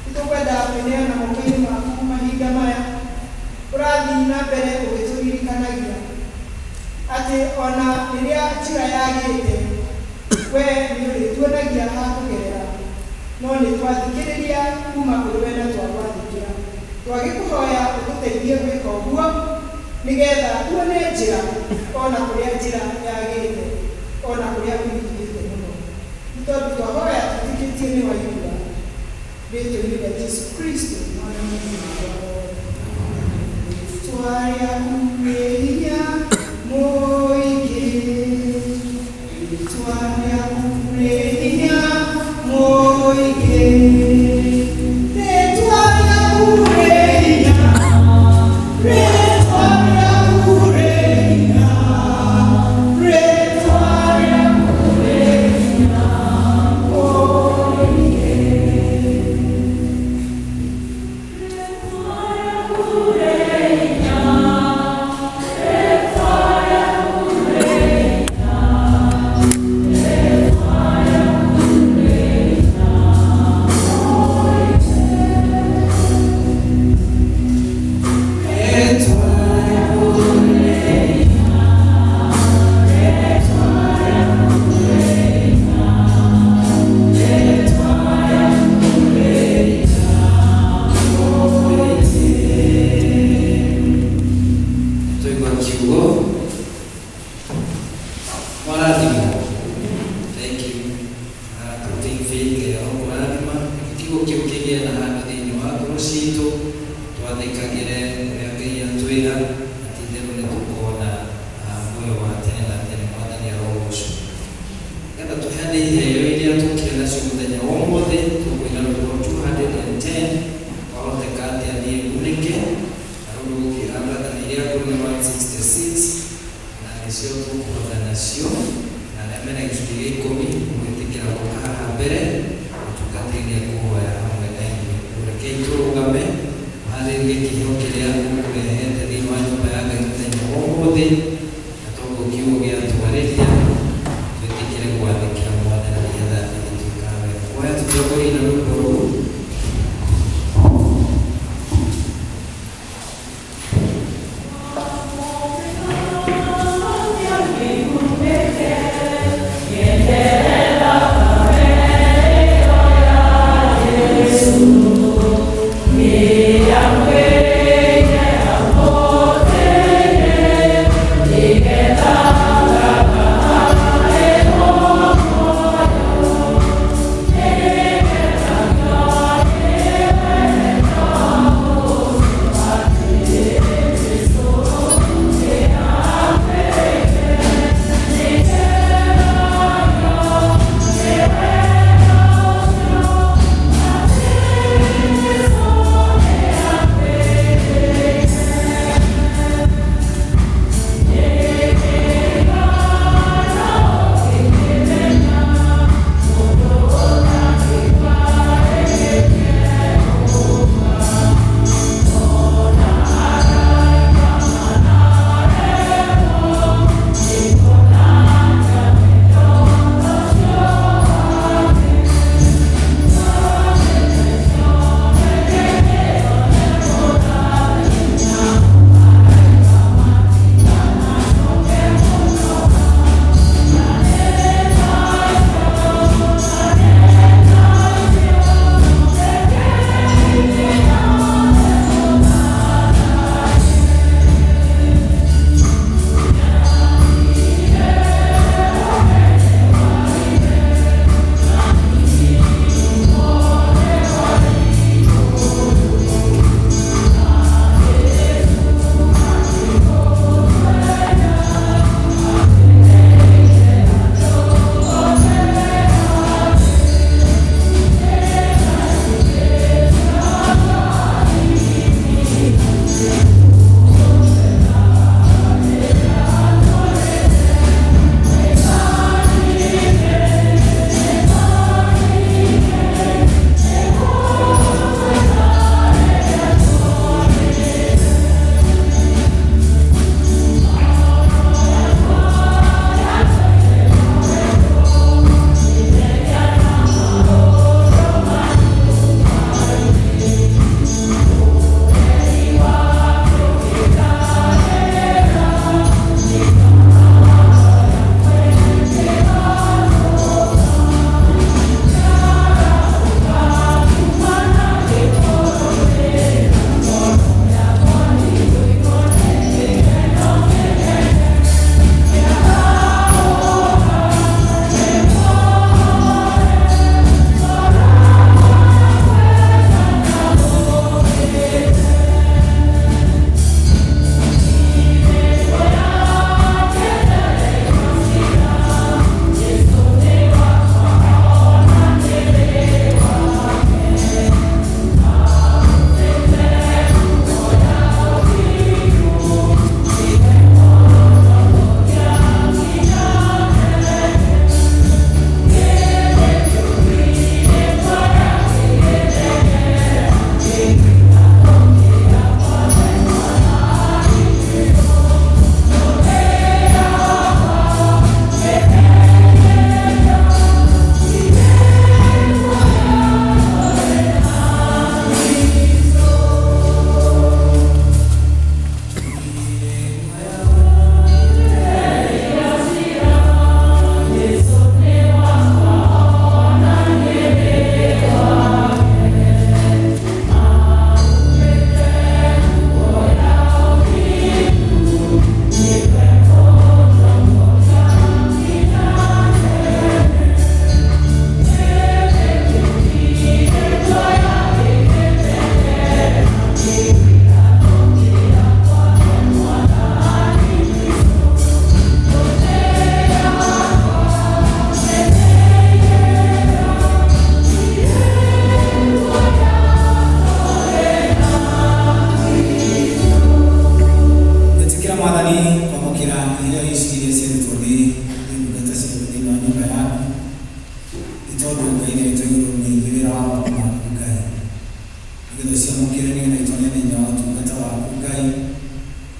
nĩtũkwenda kwĩneana moko-inĩ maku mahinda maya. Ũrathiĩ na mbere ũgĩtũririkanagia atĩ ona rĩrĩa njĩra yagĩte, we nĩ ũrĩtuonagia ha kũgerera, no nĩ twathikĩrĩria kuma kũrĩ we na twagwathĩkĩra. Twagĩkũhoya ũtũteithie gwĩka ũguo, nĩgetha tuone njĩra ona kũrĩa njĩra yagĩte, ona kũrĩa kũritũhĩte mũno, nĩ tondũ twahoya twĩtĩkĩtie nĩ waigua, rĩtwa-inĩ rĩa Jesu Kristo Mwathani wakwa. Rĩtwa rĩaku rĩ hinya mũingĩ, rĩtwa rĩaku rĩ hinya mũingĩ, rĩtwa rĩaku rĩ hinya, rĩtwa rĩaku rĩ hinya, rĩtwa rĩaku rĩ hinya mũingĩ. Twaigua kiugo mwarathimwo. Thank you. Putting faith, Ngai arokũrathima. Kiugo kĩu kĩgĩe na handũ thĩinĩ wa ngoro citũ, twathĩkagĩre ũrĩa Ngai atwĩra, na ti-itherũ nĩ tũkona muoyo wa tene na tene. Mwathani arogocwo. Nĩgetha tũheane iheo iria tũkire nacio mũthenya wa ũmũthĩ, tũkũina rwĩmbo 210, "Kwahoteka Atĩa Niĩ Ngunĩke", na rũu rũgũkĩra brother na iria ngũrũ nĩ 166, na nĩcio tũkũhota nacio, na arĩa mena gĩcunjĩ gĩa ikũmi gwĩtĩkĩra gũka haha mbere mũtungatĩri nĩekũhoya hamwe na inyuĩ. Rekei tũrũgame ũharĩrie kĩheo kĩrĩa ũkũrehete thĩinĩ wa nyũmba ya Ngai mũthenya wa ũmũthĩ, na toguo kiugo gĩatwarĩria twĩtĩkĩre gwathĩkĩra Mwathani nĩgetha ĩgĩtuĩka wega. Kuoya tũtongorie na rwĩmbo rũu. Yeah. Tondũ Ngai nĩ witũ igũrũ nĩ ithuĩ wĩra wa moko maku Ngai. Nĩgetha ũciamũkĩre nĩgetha itonye thĩinĩ wa ũtungata waku Ngai,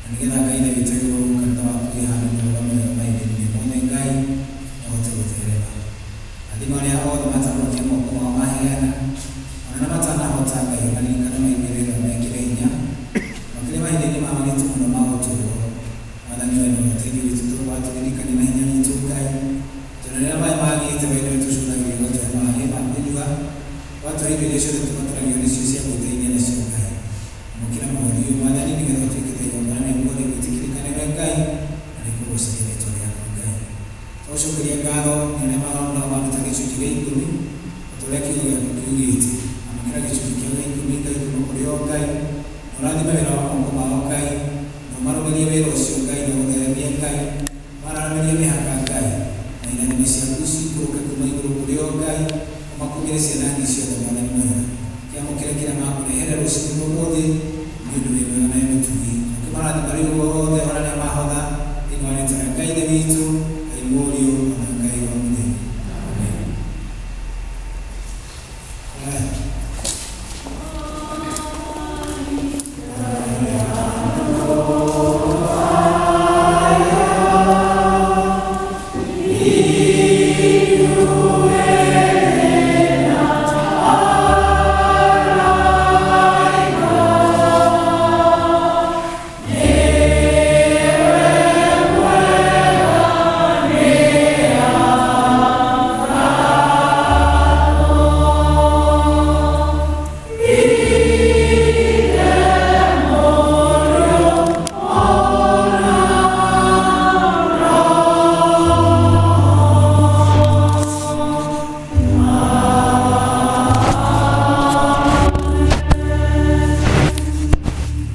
na nĩgetha Ngai nĩ witũ igũrũ kanitha waku wĩ handũ mũrũgame wega mahinda-inĩ mothe Ngai, na ũhote gũtherema. Rathima arĩa othe matambũrũkia moko mao maheana, ona arĩa matanahota Ngai, ũmaririkane maiguĩre tha mekĩre hinya, makĩria mahinda-inĩ maya maritũ mũno ma ũtũũro. Mwathani we nĩwe ũteithio witũ, tũgwatũririkania na hinya witũ Ngai, tondũ rĩrĩa maĩ magĩte we nĩwe tũcũthagĩrĩria ũgatũhe maĩ ma kũnyua, ũgatũhe indo iria ciothe tũbataragio nĩcio cia gwĩteithia nacio Ngai. Amũkĩra mũhothi ũyũ Mwathani nĩgetha ũtuĩke ta igongona rĩaku rĩgwĩtĩkĩrĩka nĩwe Ngai, na rĩkũgocithia rĩtwa rĩaku Ngai. Twagũcokeria ngatho nĩ arĩa nao maruta gĩcunjĩ gĩa ikũmi, o ta ũrĩa kiugo gĩaku kiugĩte. Amũkĩra gĩcunjĩ kĩao gĩa ikũmi Ngai kuma kũrĩ o Ngai, na ũrathime wĩra wa moko mao Ngai, na ũmarũmĩrie wĩra ũcio Ngai, na ũtheremie Ngai, ũmararamĩrie mĩhaka Ngai, na irathimo ciaku ciikũrũke kuma igũrũ kũrĩ o Ngai, ũmakũmĩre ciana ingĩ ciothe Mwathani mwega. Kĩamũkĩre kĩrĩa makũrehere rũcinĩ rwa ũmũthĩ, nĩ ũndũ wĩ mwega na wĩ mũtugi. Ũkĩmarathima rĩu othe ona arĩa mahotha, thĩinĩ wa rĩtwa rĩa Ngai Ithe witũ, Ngai Mũriũ, ona Ngai Roho Mũtheru. Amen. Haya.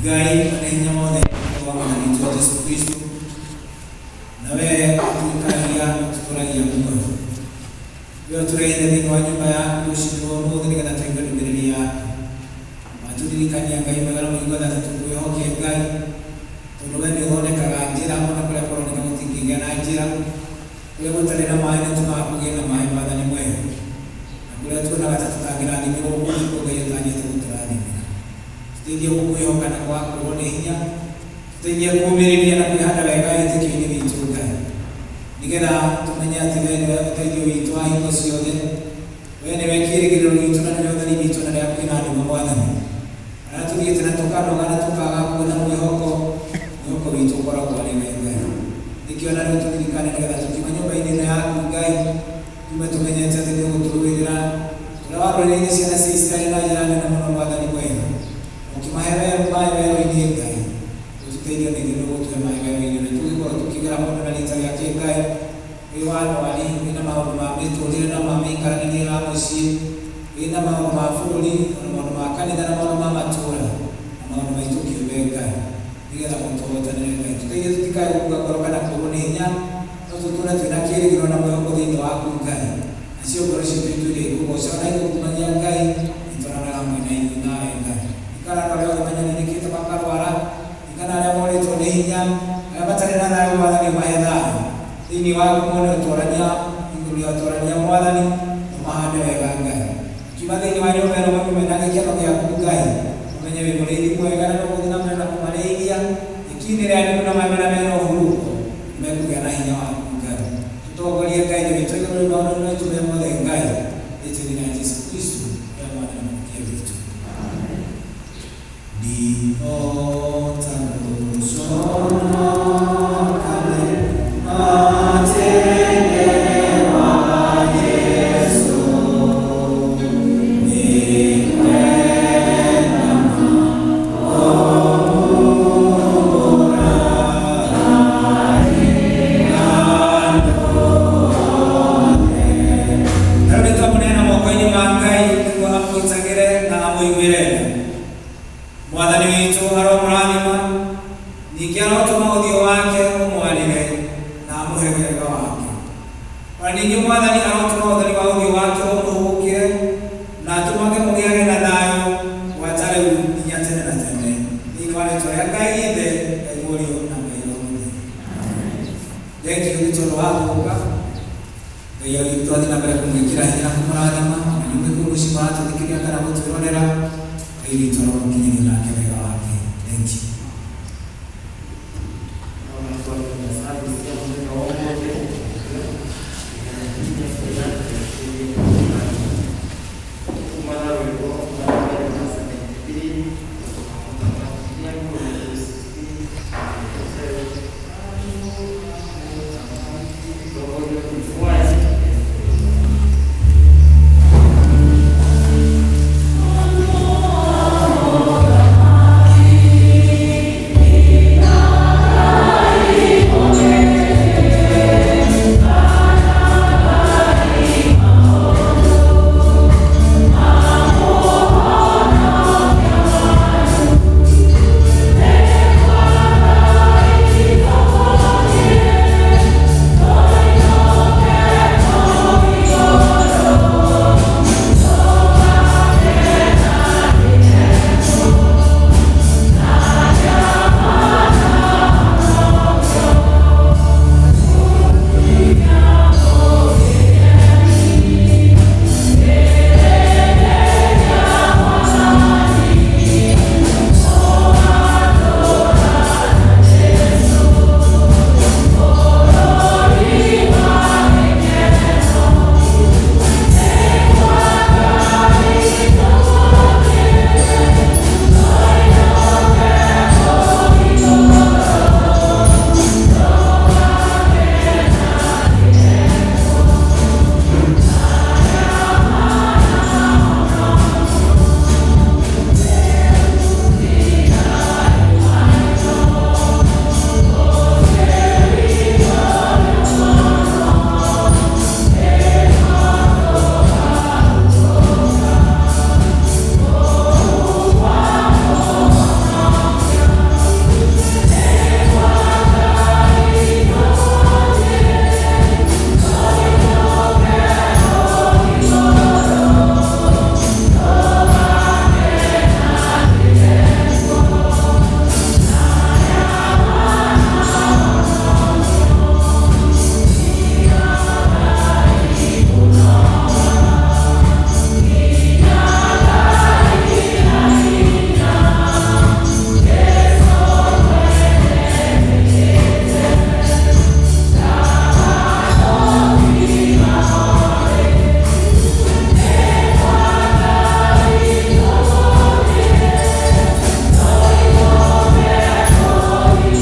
Ngai nĩ hinya wothe wa Mwathani witũ Jesu Kristo, nawe ũtũikaragia ũtũtũragia muoyo. We ũtũrehire thĩinĩ wa nyũmba yaku rũcinĩ rwa ũmũthĩ nĩgetha tũigue ndũmĩrĩri yaku. Watũririkania Ngai mwega na mũigua tha atĩ tũkwĩhoke Ngai, tondũ we nĩ ũthondekaga njĩra ona kũrĩa kũroneka gũtingĩgĩa na njĩra. Kũrĩa gũtarĩ na maĩ nĩ ũtũmaga kũgĩe na maĩ Mwathani mwega. Na kũrĩa tuonaga ta tũtangĩrathimĩrwo kũu nĩkuo Ngai ũtanyĩte gũtũrathimĩra. Tũteithie gũkwĩhoka na kwaga kũũrwo nĩ hinya. Tũteithie kũũmĩrĩria na kwĩhanda wega wĩtĩkio-inĩ witũ Ngai. Nĩgetha tũmenye atĩ we nĩwe ũteithio witũ wa hingo ciothe. We nĩwe kĩĩrĩgĩrĩro gitũ na nĩwe ũtheri witũ na rĩrĩa kwĩna nduma Mwathani. Arĩa tũthiĩte na tũkanoga na tũkaga kuona mwĩhoko, mwĩhoko witũ ũkoragwo arĩ we Ngai. Nĩkĩo na rĩu tũririkane nĩgetha tũkiuma nyũmba-inĩ ĩno yaku Ngai, tume tũmenyete atĩ nĩ ũgũtũrũĩrĩra. Ũrĩa warũĩrĩire ciana cia Isiraeli na njĩra nene mũno Mwathani mwega. Ũkĩmahe maĩ werũ-inĩ Ngai. Ũtũteithie na ithuĩ nĩ ũgũtũhe maĩ werũ-inĩ na tũgĩkorwo tũkĩgera mũndũ na rita rĩake Ngai. Wĩ wa ndwari, wĩna maũndũ ma mĩtũrĩre na ma mĩikaranĩrie ya mũciĩ, wĩna maũndũ ma bũrũri, ona maũndũ ma kanitha na maũndũ ma matũũra, na maũndũ maitũ kĩũmbe Ngai. Nĩgetha mũtũhotanĩre Ngai. Tũteithie tũtikae gũkua ngoro kana kũũrwo nĩ hinya, no tũtũũre twĩna kĩĩrĩgĩrĩro na mwĩhoko thĩinĩ waku Ngai. Nacio ngoro ciitũ itũire ikũgoocaga na igũkumagia Ngai, itwaranaga hamwe na ithuĩ nawe Ngai. Ikara na arĩa othe manyarirĩkĩte makarwara, ikara na arĩa morĩtwo nĩ hinya, arĩa matarĩ na thayũ Mwathani ũmahe thayũ. Thĩinĩ waku mone ũtwarania igũrũ rĩa ũtwarania Mwathani, na ũmahande wega Ngai. Makiuma thĩinĩ wa nyũmba ĩno maume mena gĩkeno gĩaku Ngai, mamenye wĩ mũrĩithi mwega na nĩũgũthiĩ na mbere na kũmarĩithia nyeki-inĩ ĩrĩa nduru na maĩ marĩa mena ũhurũko, nĩmekũgĩa na hinya waku Ngai. Tũtongorie Ngai na witũ igũrũ rĩ maũndũ-inĩ maitũ me mothe Ngai, rĩtwa-inĩ rĩa Jesu Kristo, ũrĩa Mwathani na Mũhonokia witũ. Ndihota gũconoka nĩ matende wa Jesu, nĩngwenda kũmumbũra andũ othe. Rĩu nĩtwamũneana moko-inĩ ma Ngai nĩguo amũgitagĩre na amũiguĩre tha. Mwathani witũ aromũrathima, ningĩ arotũma ũthiũ wake ũmwarĩre na amũhe wega wake. Ona ningĩ Mwathani arotũma ũtheri wa ũthiũ wake ũmũhũgũkĩre na atũmage mũgĩage na thayũ gwata rĩu nginya tene na tene. Thĩinĩ wa rĩtwa rĩa Ngai Ithe, Ngai Mũriũ na Ngai Roho Mũtheru. Thengiũ nĩ tondũ wa gũka. Ngai agĩtũrathime na Ngai. mbere kũmwĩkĩra hinya na kũmũrathima ona inyuĩ kũu mũciĩ mũratũthikĩrĩria kana gũtwĩrorera. Ngai witũ aromũkinyĩria nake wega wake. Thank you.